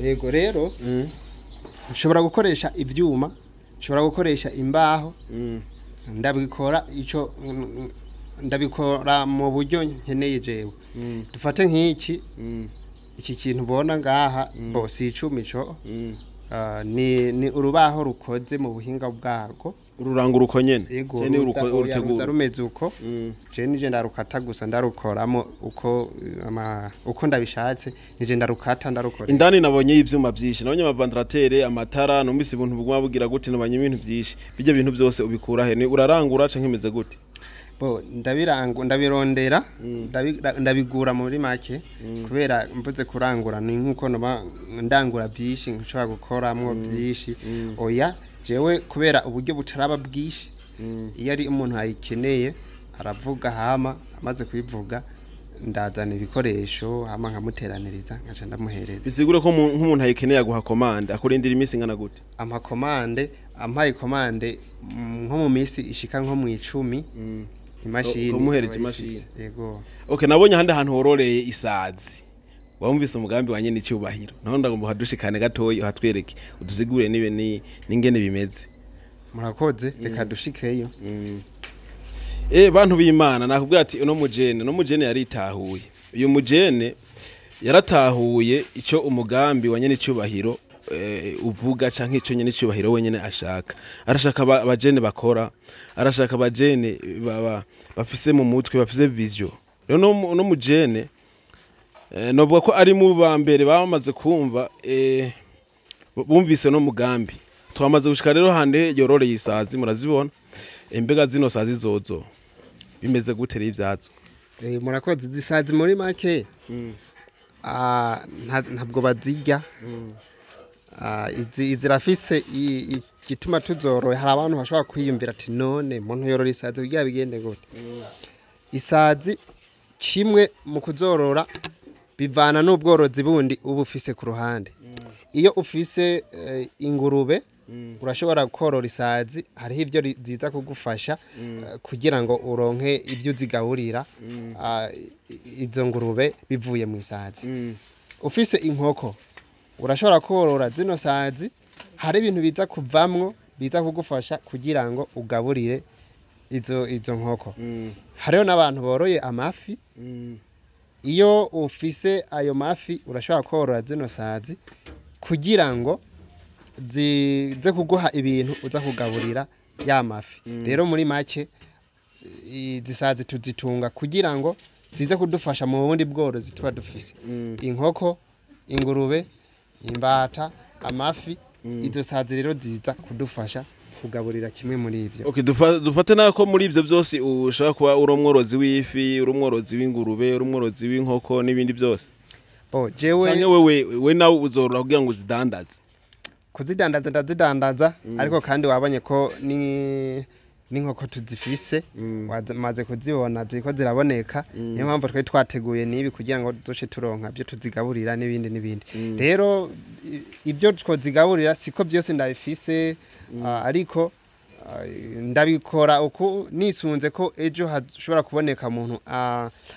B: Yego rero nshobora gukoresha ivyuma, nshobora gukoresha imbaho, ndabikora ico ndabikora mu buryo nkeneye jewe. Dufate nk'iki iki kintu ubona ngaha, bo si icumi co, ni urubaho rukoze mu buhinga bwarwo.
A: Ururangura uko nyene?
B: Yego, urutegura rumeze uko. Je nije ndarukata gusa, ndarukoramo uko ndabishatse, nije ndarukata ndarukora.
A: Indani nabonye ivyuma byinshi, nabonye amaventilateur, amatara, numvise ibintu buguma bugira gute, nabonye ibintu byinshi. Bijye bintu byose ubikura he? Ni urarangura canke imeze gute?
B: Bo ndabirangu ndabirondera, ndabigura muri make, kubera mvuze kurangura ni nkuko noba ndangura byinshi nshobora gukoramwo byinshi. Oya, jewe kubera uburyo butaraba bwinshi, iyo ari umuntu ayikeneye aravuga, hama amaze kubivuga Ndazana ibikoresho hama nkamuteraniriza, nkaca ndamuhereza.
A: Bisigure ko nk'umuntu ayikeneye aguha commande, akurindira iminsi ingana gute?
B: Amakomande, ampaye commande nko mu minsi ishika nko mu 10, imashini
A: Umuhereza
B: aba
A: imashini.
B: ayifise. Yego.
A: Okay, nabonye ahandi hantu hororeye isazi. Wumvise umugambi wa nyene icyubahiro, naho ndagomba uhadushikane gatoyi, uhatwereke, udusigure nibe ni n'ingene bimeze.
B: Murakoze, reka dushikeyo.
A: Bantu b'Imana, nakubwira ati uno mujene yaritahuye. Uyu mujene yaratahuye ico umugambi wa nyene icyubahiro uvuga, canke ico nyene icyubahiro wenyene ashaka. Arashaka abajene bakora, arashaka abajene bafise mu mutwe, bafise vision. Rero no mujene novuga ko ari mu ba mbere bamaze kumva, bumvise no mugambi. Twamaze gushika rero hande yororeye isazi, murazibona. Imbega zino sazi zozo bimeze gute rero ivyatso?
B: Murakoze. Zisazi muri make ntabwo bazirya. Izi zirafise igituma tuzoroye. Hari abantu bashobora kwiyumvira ati: "None muntu yorora isazi kugira bigende gute?" Isazi kimwe mu kuzorora bivana n'ubworozi bundi uba ufise ku ruhande. Iyo ufise ingurube, urashobora korora isazi. Hariho ibyo ziza kugufasha kugira ngo uronke ibyo uzigaburira izo ngurube bivuye mu isazi. Ufise inkoko, urashobora korora zino sazi. Hari ibintu biza kuvamwo biza kugufasha kugira ngo ugaburire izo nkoko. Hariho n'abantu boroye amafi. Iyo ufise ayo mafi, urashobora korora zino sazi kugira ngo zize kuguha ibintu uza kugaburira ya mafi. Rero muri make, izi sazi tuzitunga kugira ngo zize kudufasha mu bundi bworozi tuba dufise: inkoko, ingurube, imbata, amafi. Izo sazi rero ziza kudufasha kugaburira kimwe muri ivyo.
A: Okay, dufate nako muri ivyo byose ushobora kuba uri umworozi w'ifi, uri umworozi w'ingurube, uri umworozi w'inkoko n'ibindi byose.
B: Bo jewe
A: Canke wewe we nawe uzorora kugira ngo uzidandaze?
B: Kuzidandaza ndazidandaza, ariko kandi wabonye ko ni n'inkoko tuzifise, wamaze kuzibona ziriko ziraboneka. Niyo mpamvu twari twateguye n'ibi kugira ngo duce turonka ibyo tuzigaburira n'ibindi n'ibindi. Rero ibyo twozigaburira siko byose ndabifise, ariko ndabikora uku nisunze ko ejo hashobora kuboneka umuntu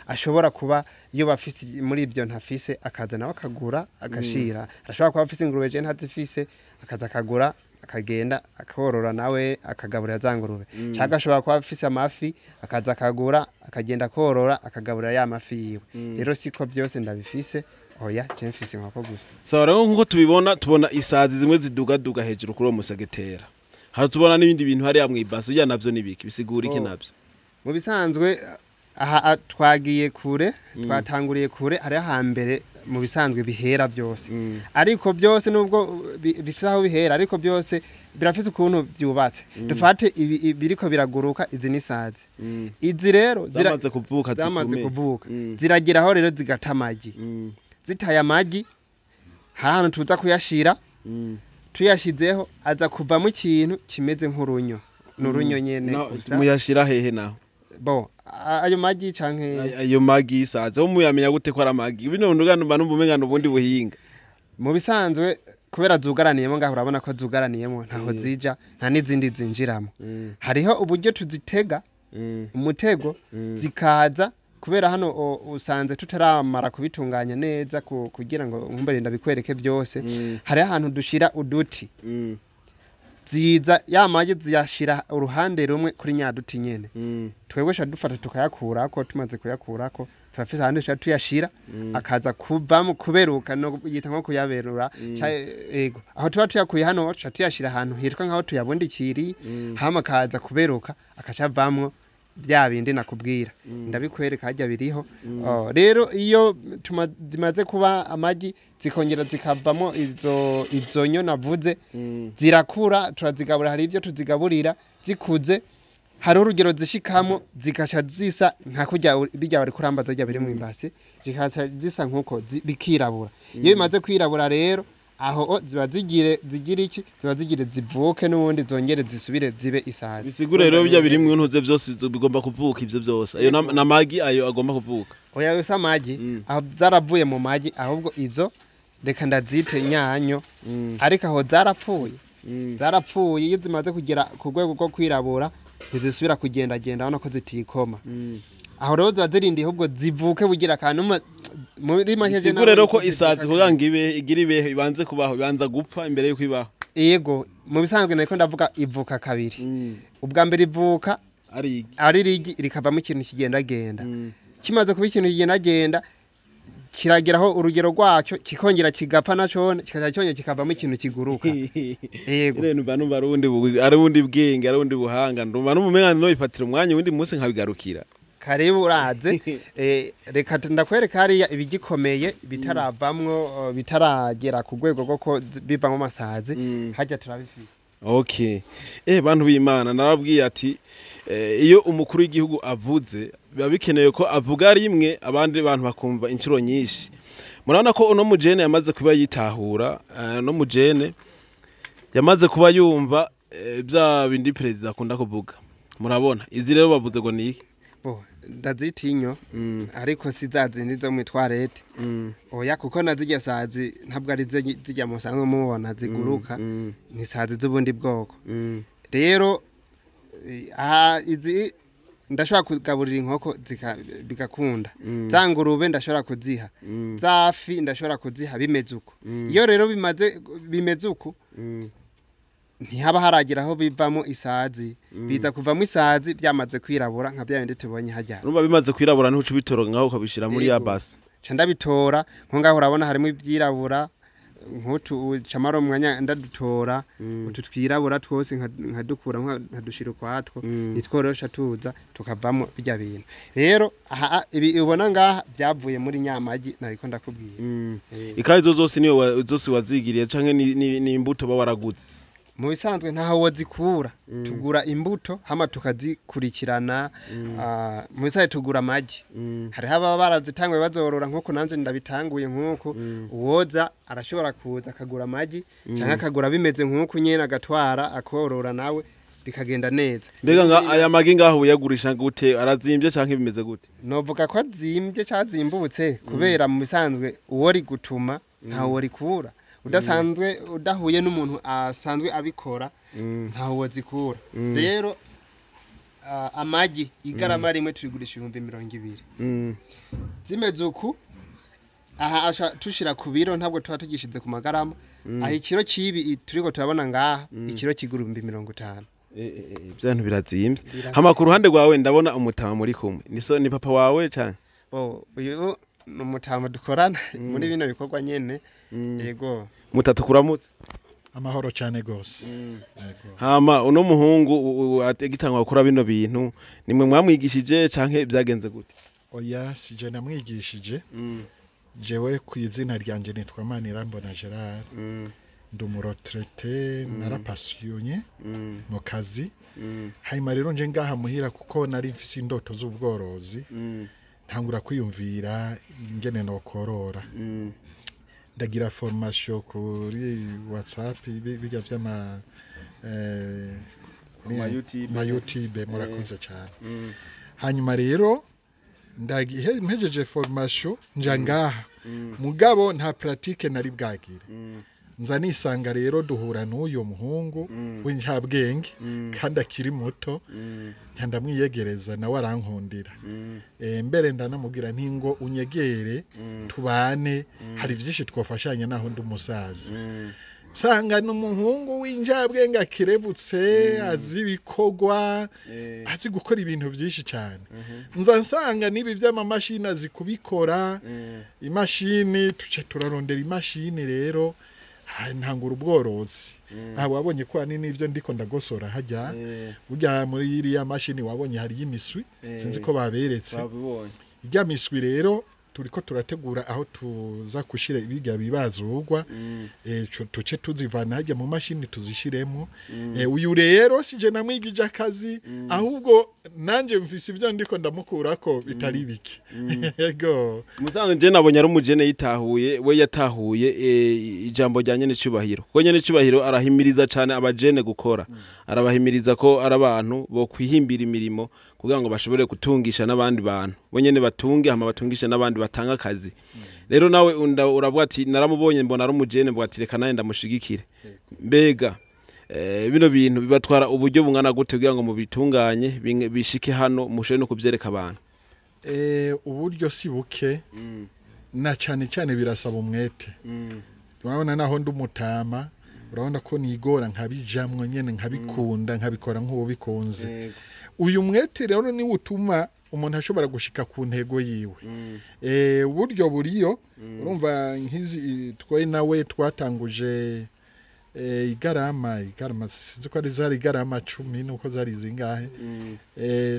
B: ashobora kuba iyo bafise muri ibyo ntafise, akaza nawe akagura agashira. Arashobora kuba afise ingurube je ntazifise, akaza akagura, akagenda akorora nawe akagaburira za ngurube, cyangwa ashobora kuba afise amafi, akaza akagura, akagenda akorora, akagaburira ya mafi yiwe. Rero siko byose ndabifise, oya, je mfise inkoko gusa.
A: Sawa, rero nkuko tubibona, tubona isazi zimwe zidugaduga hejuru kuri uwo musegetera. Hari tubona n'ibindi bintu hariya mw'ibasi, ujya navyo nibiki, bisigura iki navyo?
B: Mu bisanzwe aha twagiye kure, twatanguriye kure. Hariho hambere mu bisanzwe bihera byose, ariko byose nubwo bifise aho bihera, ariko byose birafise ukuntu byubatse. Dufate ibi biriko biraguruka, izi ni isazi. Izi rero
A: Zamaze kuvuka.
B: Zamaze
A: Zikomeye.
B: kuvuka, zirageraho rero zigata amagi. Zitaye amagi, hari ahantu tuza kuyashira. Tuyashizeho aza kuvamo ikintu kimeze nk'urunyo, ni urunyo nyene gusa.
A: Muyashira hehe naho?
B: Bo ayo magi canke
A: Ayo magi isazi ho muyamenya gute ko ari amagi? Bino bintu mba numva umenga n'ubundi buhinga.
B: Mu bisanzwe kubera zugaraniyemo ngaho, urabona ko zugaraniyemo, ntaho zija, nta n'izindi zinjiramo. Hariho uburyo tuzitega umutego zikaza, kubera hano usanze tutaramara kubitunganya neza kugira ngo nkumbere ndabikwereke byose. Hariho ahantu dushira uduti, ziza ya magi ziyashira uruhande rumwe kuri nyaduti nyene. Twebwe sha dufata tukayakurako. Tumaze kuyakurako, turafise ahandi duca tuyashira, akaza kuvamo kuberuka, no yita nko kuyaberura. Ego, aho tuba tuyakuye hano, tuca tuyashira ahantu hitwa nkaho tuyabundikiriye, hama akaza kuberuka, akaca avamwo bya bindi nakubwira. Ndabikwereka harya biriho. Oh, rero iyo zimaze kuba amagi, zikongera zikavamo izo nyo navuze, zirakura, turazigabura, hari ibyo tuzigaburira. Zikuze, hari urugero zishikamo zigaca zisa nka kurya bijya bari kurambaza, rya biri mu imbasi, zikaca zisa nkuko bikirabura. Iyo bimaze kwirabura rero Aho o ziba zigire zigira iki, ziba zigire zivuke n'ubundi zongere zisubire zibe isazi.
A: Bisigure rero bijya birimwe ntuze byose bigomba kuvuka ivyo byose, ayo n'amagi ayo agomba kuvuka.
B: Oya, yo amagi, aho zaravuye mu magi. Ahubwo izo reka ndazite nyanyo, ariko aho zarapfuye, zarapfuye. Iyo zimaze kugera ku rwego rwo kwirabura ntizisubira kugendagenda, urabona ko zitikoma. Aho rero ziba zirindiye ahubwo zivuke bugira akantu muri make.
A: Bisigure rero ko isazi kugira ngo ibe igire ibeho ibanze kubaho, ibanza gupfa imbere yuko ibaho.
B: Yego, mu bisanzwe nariko ndavuga ivuka kabiri. Ubwa mbere ivuka
A: ari igi.
B: Ari rigi, rikavamo ikintu kigendagenda. Kimaze kuba ikintu kigendagenda kirageraho urugero rwacyo, kikongera kigapfa nacone, kikaja cyongera kikavamo ikintu kiguruka. Yego.
A: Rero numva ari ubundi bwenge, ari ubundi buhanga. Ndumva n'umumenga no ifatira umwanya uwundi munsi nkabigarukira.
B: Karibu, uraze. Reka ndakwereka hariya ibigikomeye bitaravamwo, bitaragera ku rwego rwo ko bivamwo amasazi. Hajya turabifite.
A: Okay, bantu b'Imana, narabwiye ati iyo umukuru w'igihugu avuze biba bikenewe ko avuga rimwe abandi bantu bakumva inshuro nyinshi. Murabona ko uno mujene yamaze kuba yitahura, no mujene yamaze kuba yumva bya bindi perezida akunda kuvuga. Murabona izi rero bavuze ngo ni iki?
B: Bo ndazita inyo, ariko si za zindi zo mu toilette. Oya, kuko na zirya sazi ntabwo ari zirya musanzwe mubona ziguruka, ni sazi z'ubundi bwoko. Rero aha izi ndashobora kugaburira inkoko bigakunda, za ngurube ndashobora kuziha, za fi ndashobora kuziha bimeze uko. Iyo rero bimaze bimeze uko, ntihaba haragira aho bivamo isazi. Biza kuvamo isazi byamaze kwirabura nka bya bindi tubonye hajya.
A: Urumva bimaze kwirabura niho uca ubitora ngaho ukabishira muri ya basi.
B: Ca ndabitora nko ngaho, urabona harimo ibyirabura nk'utu, camara umwanya ndadutora utu twirabura twose, nkadukura nkadushira ukwatwo, nitworosha tuza tukavamo bijya bintu. Rero aha ibi ubona ngaha byavuye muri nyamagi nariko ndakubwira.
A: Ikaye izo zose niyo zose wazigiriye canke ni imbuto baba waraguze?
B: Mu bisanzwe ntaho wazikura, tugura imbuto hama tukazikurikirana. Mu bisanzwe tugura amagi, hariho ababa barazitanguye bazorora nk'uko nanjye ndabitanguye nk'uko. Uwoza arashobora kuza akagura amagi cyangwa akagura bimeze nk'uko nyene, agatwara akorora nawe bikagenda neza.
A: Mbega nga aya magi ngaho uyagurisha gute? Arazimbye canke bimeze gute?
B: Novuga ko azimbye, cyazimbutse, kubera mu bisanzwe uwo ri gutuma ntawe worikura udasanzwe, udahuye n'umuntu asanzwe abikora ntawe wazikura. Rero amagi igarama rimwe turigurisha 20,000. Zimeze uku aha asha tushira ku biro, ntabwo tuba tugishize ku magarama. Aha ikiro kibi turiko turabona ngaha, ikiro kigura 50,000.
A: Ibyo bintu birazimvye. Hama ku ruhande rwawe ndabona umutama muri kumwe, ni so, ni papa wawe canke?
B: Bo uyu ni umutama dukorana muri bino bikorwa nyene, yego.
A: Mutatu kuramutse.
D: Amahoro cyane gose. Yego.
A: Hama uno muhungu agitangwa gukora bino bintu, nimwe mwamwigishije canke byagenze gute?
D: Oya, si je namwigishije. Jewe ku izina ryanjye nitwa Manirambona Gerard, ndi umu retraité, narapasiyonye mu kazi. Hanyuma rero nje ngaha muhira kuko nari mfise indoto z'ubworozi, ntangura kwiyumvira ingene nokorora. Ndagira formation kuri WhatsApp, biga vy'ama
A: Ma YouTube.
D: Ma YouTube, murakoze cyane. Hanyuma rero ndagihe mpejeje formation nja ngaha, mugabo nta pratique nari bwagire. Nza nisanga rero duhura n'uyo muhungu w'injabwenge kandi akiri muto, nca ndamwiyegereza nawe arankundira. Mbere ndanamubwira nti ngo unyegere tubane, hari byinshi twafashanya naho ndi umusaza. Nsanga ni umuhungu w'injabwenge akirebutse, azi ibikorwa, azi gukora ibintu byinshi cyane. Nza nsanga n'ibi by'amamashini azi kubikora. Imashini tuce turarondera imashini rero, ntangura ubworozi. Aha wabonye ko hanini ibyo ndiko ndagosora hajya burya muri iriya mashini wabonye hariyo imiswi, sinzi ko baberetse.
A: Babibonye.
D: Ijya miswi rero Turiko turategura aho tuza kushira ibiga bibazurwa, tuce tuzivana hajya mu mashini tuzishiremo. Uyu rero sije namwigije akazi, ahubwo nanje mfise ivyo ndiko ndamukurako bitari bike. Yego.
A: Musanzwe je nabonye ari umujene yitahuye, we yatahuye ijambo rya nyene cubahiro, kuko nyene cubahiro arahimiriza cane abajene gukora, arabahimiriza ko ari abantu bo kwihimbira imirimo kugira ngo bashobore gutungisha n'abandi bantu, bo nyene batunge hama batungishe n'abandi, batanga akazi. Rero nawe uravuga ati naramubonye mbona ari umujene, mvuga ati reka nawe ndamushigikire. Mbega bino bintu bibatwara uburyo bungana gute kugira ngo mubitunganye bishike hano mushobore no kuvyereka abantu?
D: Uburyo si buke, na cyane cyane birasaba umwete. Urabona naho ndi umutama, urabona ko nigora nkabijamwo nyene, nkabikunda, nkabikora nk'uwo bikunze. Uyu mwete rero niwo utuma umuntu ashobora gushika ku ntego yiwe. Uburyo buriyo, urumva nkizi twe nawe twatanguje igarama sinzi ko ari zari igarama 10 nuko zari zingahe,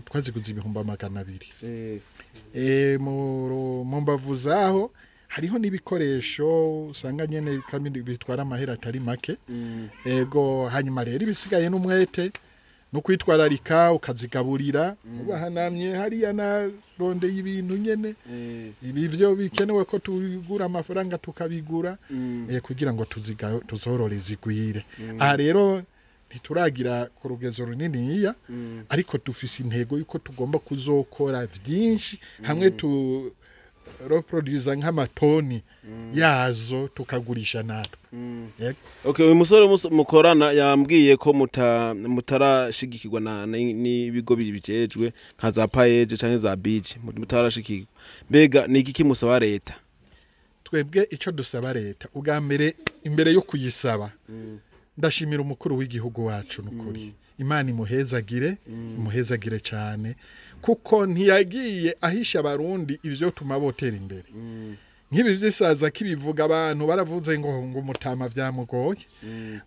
D: twaziguze 200,000. Mu mbavu zaho hariho n'ibikoresho usanga nyene kandi bitwara amahera atari make. Ego, hanyuma rero ibisigaye n'umwete no kwitwararika, ukazigaburira ubahanamye hariya na ronde y'ibintu nyene, ibi vyo bikenewe ko tubigura amafaranga tukabigura, kugira ngo tuzorore zigwire. Aha rero ntituragira ku rugezo runiniya, ariko dufise intego yuko tugomba kuzokora vyinshi hamwe tu reproduza nk'amatoni yazo tukagurisha natwe. Yego.
A: Okay, uyu musore mukorana yambwiye ko mutarashigikirwa n'ibigo bijejwe nka za PAEEJ canke za BIJE, mutarashigikirwa. Mbega ni igiki musaba leta?
D: Twebwe ico dusaba leta, ubwa mbere imbere yo kuyisaba, ndashimira umukuru w'igihugu wacu nukuri. Imana imuhezagire, imuhezagire cyane, kuko ntiyagiye ahisha abarundi ivyo tuma botera imbere. Nk'ibi vyisaza kibivuga abantu baravuze ngo umutama vyamugoye,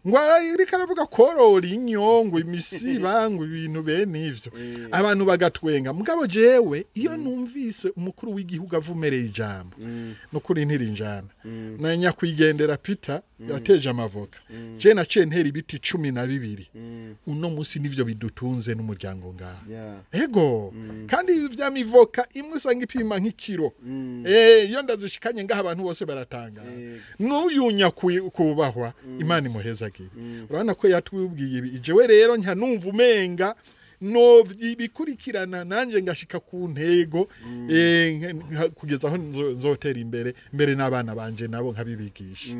D: ngo ariko aravuga korora inyo, ngo imisiba, ngo ibintu bene ivyo, abantu bagatwenga. Mugabo jewe iyo numvise umukuru w'igihugu avumereye ijambo, nukuri ntirinjana. Na nyakwigendera Peter yateje amavoka, je naciye ntera ibiti 12. Uno musi nivyo bidutunze n'umuryango ngaha. Ego, kandi vyamivoka imwe usanga ipima nk'ikiro. Iyo ndazishikanye ngaha abantu bose baratangara. N'uyu kubahwa, Imana imuhezagire. Urabona ko yatubwiye ibi. Jewe rero nka numva umenga no bikurikirana nanje ngashika ku ntego, kugeza aho nzotera imbere mbere n'abana banje nabo nkabibigisha.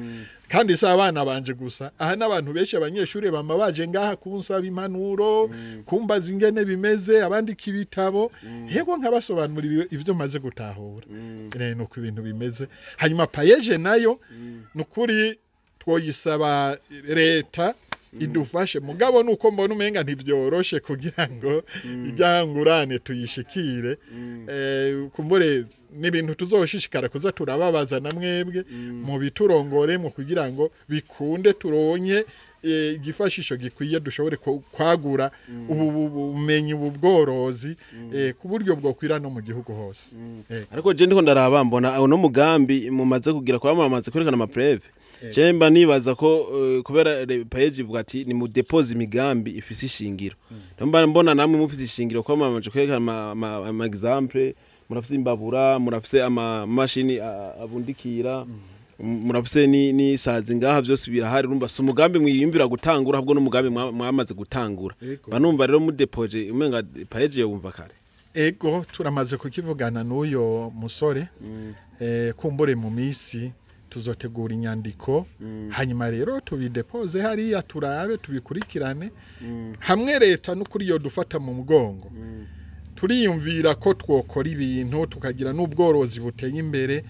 D: Kandi si abana banje gusa, aha n'abantu benshi abanyeshuri bama baje ngaha kunsaba impanuro, kumbaza ingene bimeze, abandika ibitabo, yego nkabasobanurira ivyo maze gutahura. Nuko ibintu bimeze. Hanyuma PAEEJ nayo nukuri twoyisaba leta idufashe, mugabo nuko mbona umenga ntivyoroshe kugira ngo ijyangurane tuyishikire. Kumbure n'ibintu tuzoshishikara kuza turababaza na mwebwe mu biturongore mu kugira ngo bikunde turonke igifashisho gikwiye dushobore kwagura ubu bumenyi, ubu bworozi, ku buryo bwokwira no mu gihugu hose.
A: Ariko je ndiko ndaraba mbona uno mugambi mumaze kugira kwa mumaze kwerekana amapreve. Je mba nibaza ko kubera PAEEJ ivuga ati ni mu depose imigambi ifise ishingiro. Mba mbona namwe mufise ishingiro kwa mumaze kwerekana ama exemple, murafise imbabura, murafise ama mashini abundikira, murafise ni sazi ngaha, byose birahari. Urumva si umugambi mwiyumvira gutangura, ahubwo n'umugambi mwamaze gutangura. Banumva rero mudepoje umenga PAEEJ yumva kare.
D: Ego, turamaze kukivugana n'uyo musore, kumbure mu misi tuzotegura inyandiko, hanyuma rero tubidepoze hariya turabe tubikurikirane. Hamwe leta n'ukuri yo dufata mu mugongo, turiyumvira ko twokora ibintu tukagira n'ubworozi buteye imbere,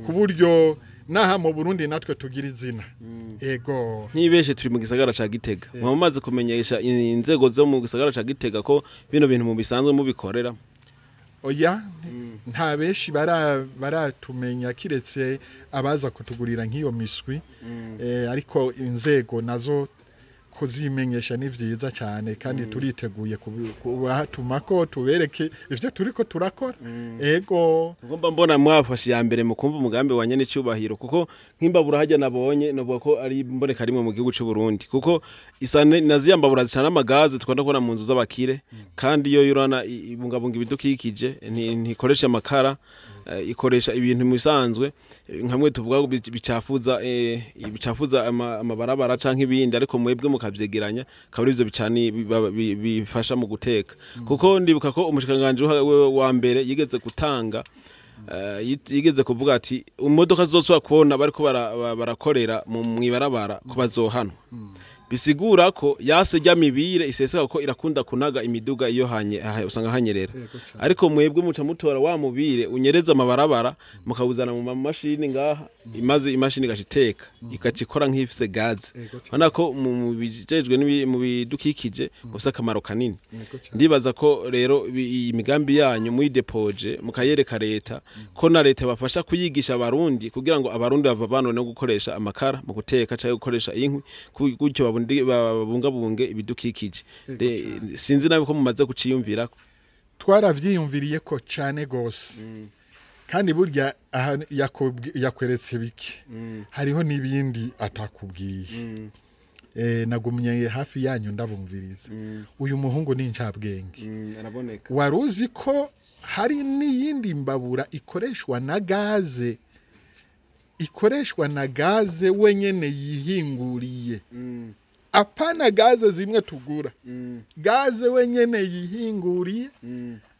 D: ku buryo naha mu Burundi natwe tugira izina. Ego.
A: Ntibeshe turi mu gisagara ca Gitega. Mwamaze kumenyesha inzego zo mu gisagara ca Gitega ko bino bintu mu bisanzwe mubikorera?
D: Oya, nta benshi baratumenya kiretse abaza kutugurira nk'iyo miswi, ariko inzego nazo Kuzimenyesha ni vyiza cyane, kandi turiteguye kubatuma ko tubereke ivyo turiko turakora. Ego.
A: Ugomba mbona mwafashe ya mbere mukumva umugambi wa nyene cyubahiro, kuko nk'imbabura hajya nabonye novuga ko ari imboneka rimwe mu gihugu cy'u Burundi, kuko isa na ziya mbabura zicana amagaze twanda kubona mu nzu z'abakire, kandi iyo yurana ibungabunga ibidukikije, ntikoresha amakara, ikoresha ibintu mu bisanzwe, nkamwe tuvuga ko bicafuza amabarabara canke ibindi, ariko mwebwe mukavyegeranya akaba ari ivyo bicani bifasha mu guteka. Kuko ndibuka ko umushikiranganji wa mbere yigeze gutanga, yigeze kuvuga ati imodoka zose kubona bariko barakorera mu mwibarabara ko bazohanwa. Bisigura ko yase rya mibire iseseka ko irakunda kunaga imiduga iyo hanye usanga hanyerera. Ariko mwebwe muca mutora wa mubire unyereza amabarabara mukawuzana mu mashini ngaha, imaze imashini igashiteka ikacikora nk'ifise gaze. Urabona ko mu bijejwe mu bidukikije bufise akamaro kanini. Ndibaza ko rero iyi migambi yanyu muyidepoje mukayereka leta, ko na leta bafasha kuyigisha abarundi kugira ngo abarundi bavavanwe no gukoresha amakara mu guteka cyangwa gukoresha inkwi, gutyo babungabunge ibidukikije. Sinzi nawe ko mumaze kuciyumvira.
D: Twaravyiyumviriye ko cyane gose. Kandi burya aha yakweretse biki, hariho n'ibindi atakubwiye. Nagumye hafi yanyu ndabumviriza. Uyu muhungu ni incabwenge.
A: Araboneka.
D: Waruzi ko hari n'iyindi mbabura ikoreshwa na gaze, ikoreshwa na gaze wenyene yihinguriye. Apana gaze zimwe tugura. Gaze wenyene yihinguriye,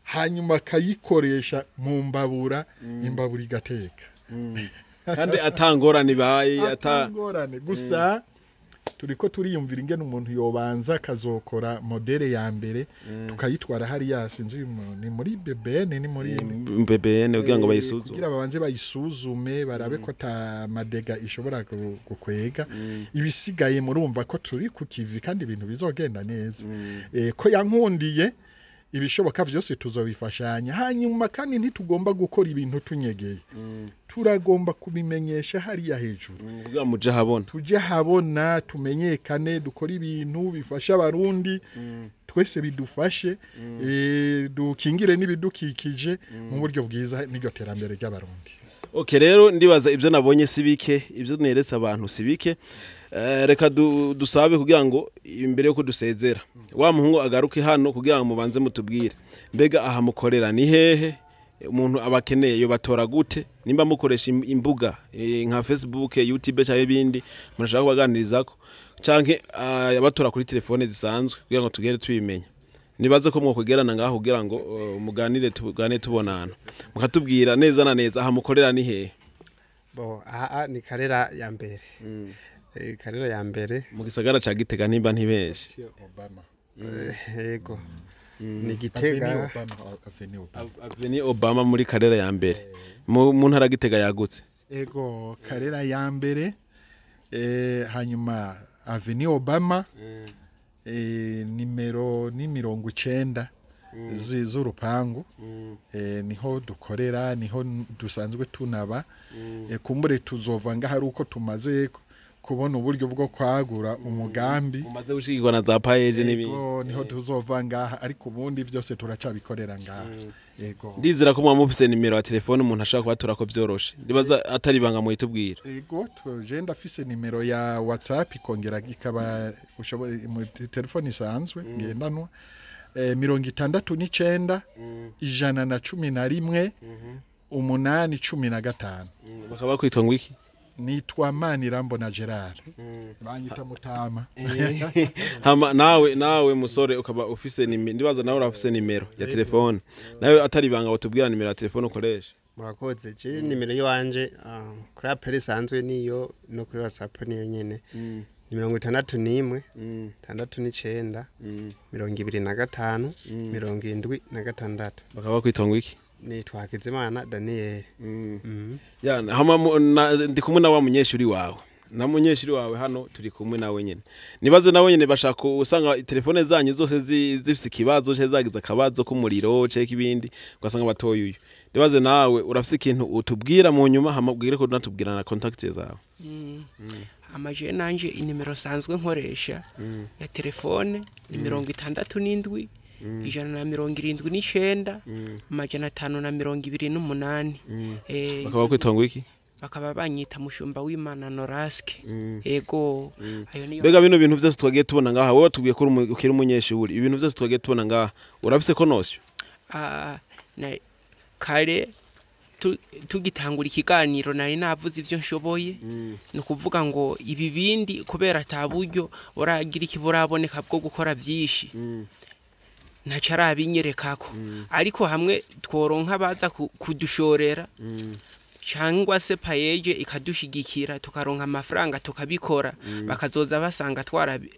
D: hanyuma akayikoresha mu mbabura, imbabura igateka.
A: Kandi atangorane baye
D: atangorane. Gusa turiko turiyumvira ingene umuntu yobanza akazokora modele ya mbere, tukayitwara hariya, sinzi ni muri BBN, ni muri
A: BBN kugira ngo bayisuzume,
D: kugira babanze bayisuzume barabe ko ta madega ishobora gukwega. Ibisigaye murumva ko turi ku kivi kandi ibintu bizogenda neza. Ko yankundiye ibishoboka vyose tuzobifashanya. Hanyuma kandi ntitugomba gukora ibintu tunyegeye, turagomba kubimenyesha hariya hejuru
A: kugira muje habona,
D: tuje habona, tumenyekane, dukora ibintu bifasha abarundi twese, bidufashe, dukingire n'ibidukikije mu buryo bwiza, n'iryo terambere ry'abarundi.
A: Okay, rero ndibaza ibyo nabonye sibike, ibyo neretse abantu sibike. Reka dusabe kugira ngo imbere yo kudusezera wa muhungu agaruke hano kugira ngo mubanze mutubwire mbega aha mukorera ni hehe, umuntu abakeneye yo batora gute, nimba mukoresha imbuga nka Facebook, YouTube cyangwa ibindi murashaka kubaganirizako, canke abatora kuri telefone zisanzwe kugira ngo tugere tubimenya. Nibaze ko mwokwegerana ngaho kugira ngo muganire, tugane tubonana, mukatubwira neza na neza aha mukorera ni hehe.
B: Bo aha ni Karera ya mbere. Karera ya mbere
A: mu gisagara ca Gitega nimba ntibenshi.
D: Obama.
B: Yego. Ni Gitega.
A: Avenue Obama muri Karera ya mbere. Mu ntara Gitega yagutse.
D: Ego, Karera ya mbere, hanyuma Avenue Obama, nimero ni 90 z'urupangu. Niho dukorera, niho dusanzwe tunaba. Kumbure tuzova ngaha ari uko tumaze kubona uburyo bwo kwagura umugambi,
A: umaze gushigirwa na za paeje n'ibindi.
D: Ego, niho tuzova ngaha, ariko ubundi vyose turacabikorera ngaha. Ego.
A: Ndizera ko mwamufise nimero ya telefone umuntu ashaka kubatora ko vyoroshe. Ndibaza atari ibanga muhitubwira.
D: Ego, je ndafise nimero ya WhatsApp ikongera ikaba ushobora mu telefone isanzwe ngendanwa, 69 111 815.
A: Bakaba kwitwa ngo iki?
D: Nitwa Manirambona Gerard. Banyita Mutama.
A: Hama nawe musore ukaba ufise nimero, ndibaza nawe urafise nimero ya telefone. Nawe atari ibanga utubwira nimero ya telefone ukoresha.
B: Murakoze. Je nimero yanje kuri apple isanzwe niyo no kuri WhatsApp niyo nyene. Ni 61 69 25 76.
A: Bakaba kwitwa ngo iki?
B: Nitwa Hakizimana Daniel.
A: Ya hama ndi kumwe na wa munyeshuri wawe. Na munyeshuri wawe hano turi kumwe nawe nyene. Nibaze nawe nyene bashaka usanga telefone zanyu zose zifise ikibazo cye zagize akabazo k'umuriro cye kibindi ugasanga batoye uyu. Nibaze nawe urafise ikintu utubwira mu nyuma hama ubwire ko natubwira na contact zawe.
C: Amaje nanje inimero sanzwe nkoresha ya telefone ni 67 179 528.
A: Bakaba kwitwa iki?
C: Bakaba banyita Mushumba w'Imana Noraske. Ego, ayo niyo.
A: Mbega bino bintu byose twagiye tubona ngaha, wowe tubwiye ko ukiri umunyeshuri, ibintu byose twagiye tubona ngaha urafise ko nosyo?
C: Na kare tugitangura ikiganiro nari navuze ivyo nshoboye. Ni ukuvuga ngo ibi bindi kubera ata buryo buragira iki buraboneka bwo gukora byinshi, ntaco arabinyerekako. Ariko hamwe tworonka baza kudushorera cyangwa se payeje ikadushigikira tukaronka amafaranga tukabikora, bakazoza basanga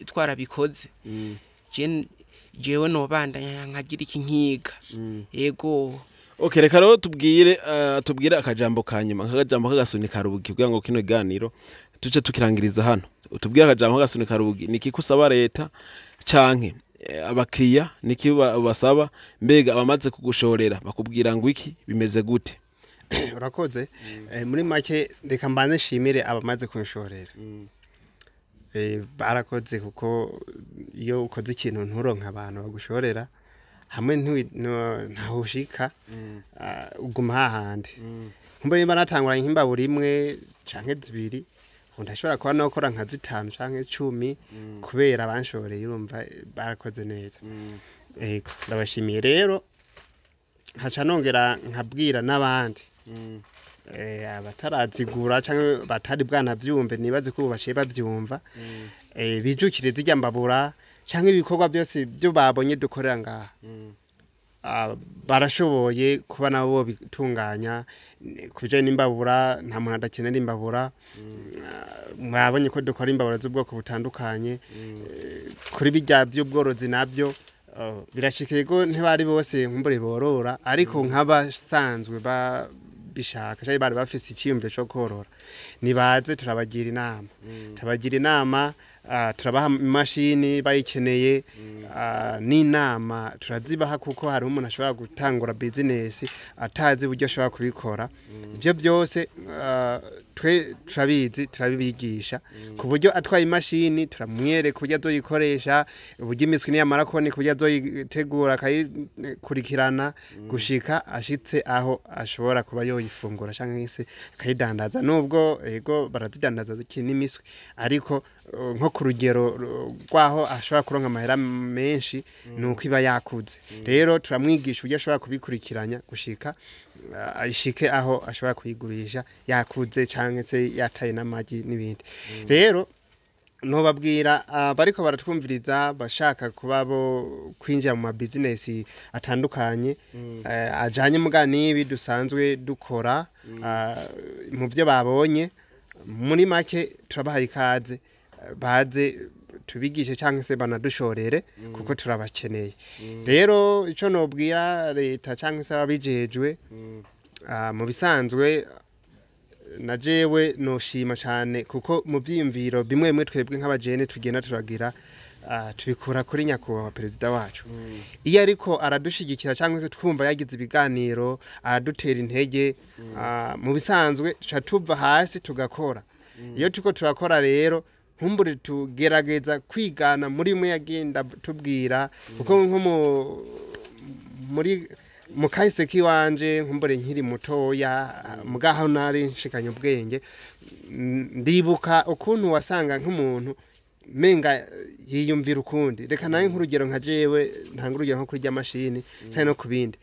C: twarabikoze. Jewe nobandanya nkagira iki nkiga. Yego.
A: Okay, reka rero tubwire akajambo kanyuma, akajambo k'agasunika rubugi, kugira ngo kino kiganiro tuce tukirangiriza hano. Utubwire akajambo k'agasunika rubugi, niki kusaba leta canke abakiriya, niki basaba, mbega abamaze kugushorera bakubwira ngo iki bimeze gute?
B: Urakoze. Muri make reka mbanze nshimire abamaze kunshorera. Barakoze, kuko iyo ukoze ikintu nturonka abantu bagushorera hamwe ntahushika, uguma hahandi. Nkumbe nimba natanguranye nk'imbabura imwe canke zibiri, ndashobora kuba nokora nka 5 canke 10 kubera abanshoreye, urumva barakoze neza. Ego, ndabashimiye rero. Haca nongera nkabwira n'abandi abatarazigura canke batari bwanavyumve, nibaze ko bashiye bavyumva, bijukire zirya mbabura canke ibikorwa byose byo babonye dukorera ngaha. Barashoboye kuba nabo bitunganya kubijanye n'imbabura. Nta muntu adakenera imbabura. Mwabonye ko dukora imbabura z'ubwoko butandukanye. Kuri bijya by'ubworozi nabyo birashikeye ko ntibari bose nkumbure borora, ariko nk'abasanzwe bishaka cyangwa bari bafise iciyumviro cyo korora, nibaze turabagira inama. Turabagira inama, turabaha imashini bayikeneye, n'inama turazibaha, kuko hari umuntu ashobora gutangura business atazi uburyo ashobora kubikora. Ibyo byose twe turabizi, turabibigisha ku buryo atwaye imashini turamwereka uburyo azoyikoresha, uburyo imiswi niyamara kuboneka uburyo azoyitegura akayikurikirana gushika ashitse aho ashobora kuba yoyifungura canke se akayidandaza. Nubwo ego barazidandaza zikiri n'imiswi, ariko nko ku rugero rwaho ashobora kuronka amahera menshi nuko iba yakuze. Rero turamwigisha uburyo ashobora kubikurikiranya gushika ashike aho ashobora kuyigurisha yakuze canke se yataye n'amagi n'ibindi. Rero nobabwira bariko baratwumviriza bashaka kuba bo kwinjira mu ma business atandukanye, ajanye muga n'ibi dusanzwe dukora, mu byo babonye, muri make turabahaye ikaze, baze tubigishe canke se banadushorere, kuko turabakeneye. Rero ico nobwira leta canke se ababijejwe, mu bisanzwe na jewe noshima cyane, kuko mu byiyumviro bimwe bimwe twebwe nk'abajene tugenda turagira, tubikura kuri nyakubahwa perezida wacu. Iyo ariko aradushigikira cyangwa se twumva yagize ibiganiro aradutera intege, mu bisanzwe tuca tuva hasi tugakora. Iyo tuko turakora rero nkumbure tugerageza kwigana muri mwe yagenda tubwira, kuko nko muri mu kahise kiwanje nkumbure nkiri mutoya mugaho nari nshikanye ubwenge, ndibuka ukuntu wasanga nk'umuntu menga yiyumvira ukundi. Reka nawe nk'urugero nka jewe ntanga urugero nko kuri rya mashini cyane no kubindi,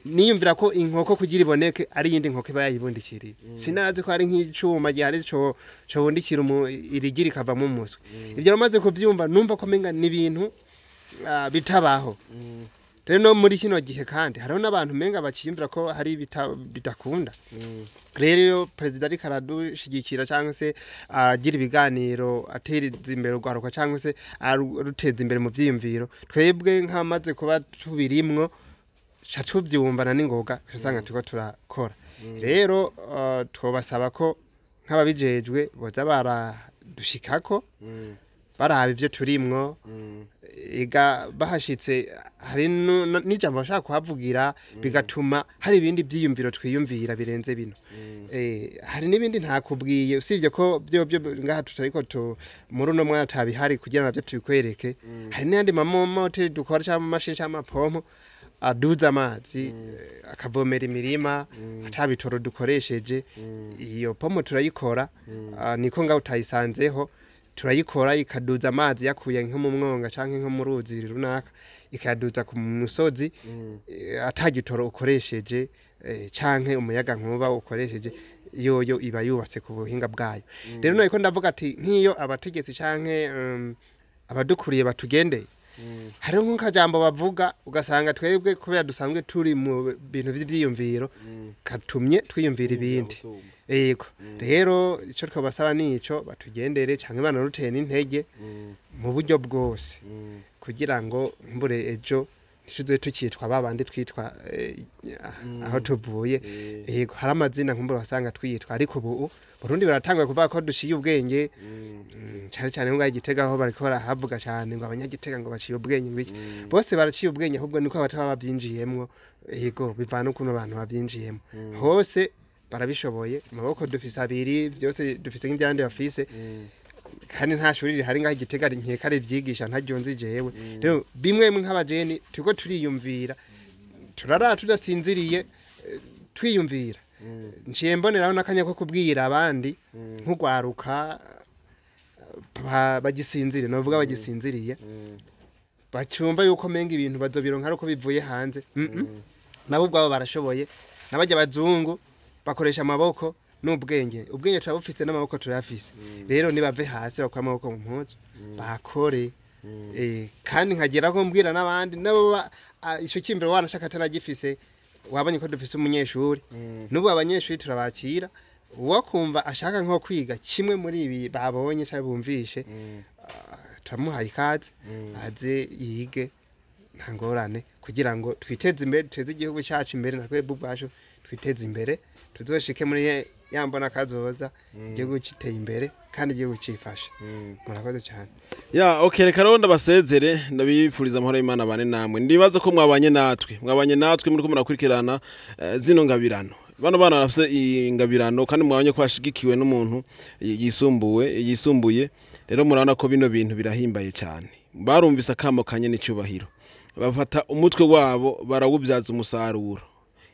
B: niyumvira ko inkoko kugira iboneke ari yindi nkoko iba yayibundikiriye. Sinazi ko ari nk'icuma gihari cyo cobundikira irigira ikavamo umuswi. Ibyo namaze kuvyumva numva ko menga ni ibintu bitabaho. Rero no muri kino gihe kandi hariho n'abantu menga bakiyumvira ko hari bidakunda. Rero iyo perezida ariko aradushigikira cyangwa se agira ibiganiro ateza imbere urwaruka cyangwa se aruteza imbere mu vyiyumviro, twebwe nk'amaze kuba tubirimwo ca tuvyumvana n'ingoga usanga turiko turakora. Rero twobasaba ko nk'ababijejwe boza baradushikako baraba ivyo turimwo. Ega bahashitse hari n'ijambo bashaka kuhavugira, bigatuma hari ibindi byiyumviro twiyumvira birenze bino. Hari n'ibindi ntakubwiye, usibye ko byo byo ngaha tutariko tu muri uno mwanya tabihari kugira navyo tubikwereke. Hari n'ayandi mamoteri dukora cyangwa amamashini cyangwa amapompo aduza amazi, akavomera imirima atabitoro dukoresheje. Iyo pompo turayikora, niko ngaho utayisanzeho, turayikora ikaduza amazi yakuye nko mu mwonga canke nko mu ruzi runaka, ikayaduza ku musozi, atagitoro ukoresheje, canke umuyaga nkuba ukoresheje. Yoyo iba yubatse ku buhinga bwayo. Rero nariko ndavuga ati nk'iyo abategetsi canke abadukuriye batugendeye, hariho nk'akajambo bavuga ugasanga twebwe kubera dusanzwe turi mu bintu vy'ivyiyumviro katumye twiyumvira ibindi. Yego, rero ico twabasaba nico batugendere canke banaruteye n'intege mu buryo bwose, kugira ngo mbure ejo ntituze tukitwa babandi twitwa aho tuvuye. Yego, hari amazina nkumbure wasanga twitwa, ariko ubu Burundi baratanguye kuvuga ko duciye ubwenge, cyane cyane ngo Igitega aho bariko barahavuga cyane ngo abanyagitega ngo baciye ubwenge, ngo iki, bose baraciye ubwenge, ahubwo niko abataba bavyinjiyemwo. Yego, bivana ukuntu abantu bavyinjiyemo, hose barabishoboye. Amaboko dufise abiri, byose dufise nk'ivyandi bafise, kandi nta shuri rihari ngaho Igitega nkeka rivyigisha, ntaryo nzi jewe. Rero bimwe bimwe nk'abajeni turiko turiyumvira, turarara tudasinziriye, twiyumvira. Nciye mboneraho n'akanya ko kubwira abandi nk'ugwaruka bagisinziriye, novuga bagisinziriye, bacyumva yuko menga ibintu bazobironka ari uko bivuye hanze. Nabo ubwabo barashoboye, n'abajya abazungu bakoresha amaboko n'ubwenge. Ubwenge turabufise n'amaboko turayafise. Rero nibave hasi bakure amaboko mu mpuzu bakore. Kandi nkagera ko mbwira n'abandi nabo ico cyimviro wanashaka ataragifise. Wabonye ko dufise umunyeshuri n'ubu, abanyeshuri turabakira. Uwo kumva ashaka nko kwiga kimwe muri ibi babonye cyangwa bumvishe, turamuhaye ikaze aze yige, nta ngorane, kugira ngo twiteze imbere, duteze igihugu cyacu imbere, na twebwe ubwacu twiteze imbere, tuzoshike muri ya mbona kazoza igihugu giteye imbere kandi igihugu cifashe. Murakoze cyane.
A: Ya, okay, reka rero ndabasezere, ndabifuriza amahoro y'Imana bane namwe. Ndibaza ko mwabanye natwe muriko murakurikirana zino ngabirano. Bano bana barafise ingabirano, kandi mwabonye ko bashigikiwe n'umuntu yisumbuye. Rero murabona ko bino bintu birahimbaye cyane. Barumvise akamo kanye n'icyubahiro, bafata umutwe wabo barawubyaza umusaruro.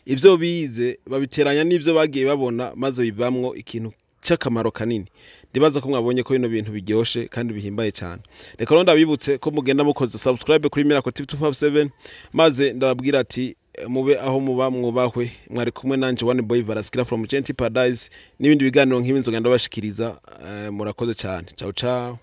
A: Ibyo bize babiteranya n'ibyo bagiye babona, maze bivamwo ikintu cy'akamaro kanini. Ndibaza ko mwabonye ko bino bintu biryoshe kandi bihimbaye cyane. Reka rero ndabibutse ko mugenda mukoze subscribe kuri Miracle Tip 257, maze ndababwira ati mube aho muba mwubahwe. Mwari kumwe nanje One Boy Varaskira from Genty Paradise, n'ibindi biganiro nk'ibi nzogenda ndabashikiriza. Murakoze cyane, ciao ciao.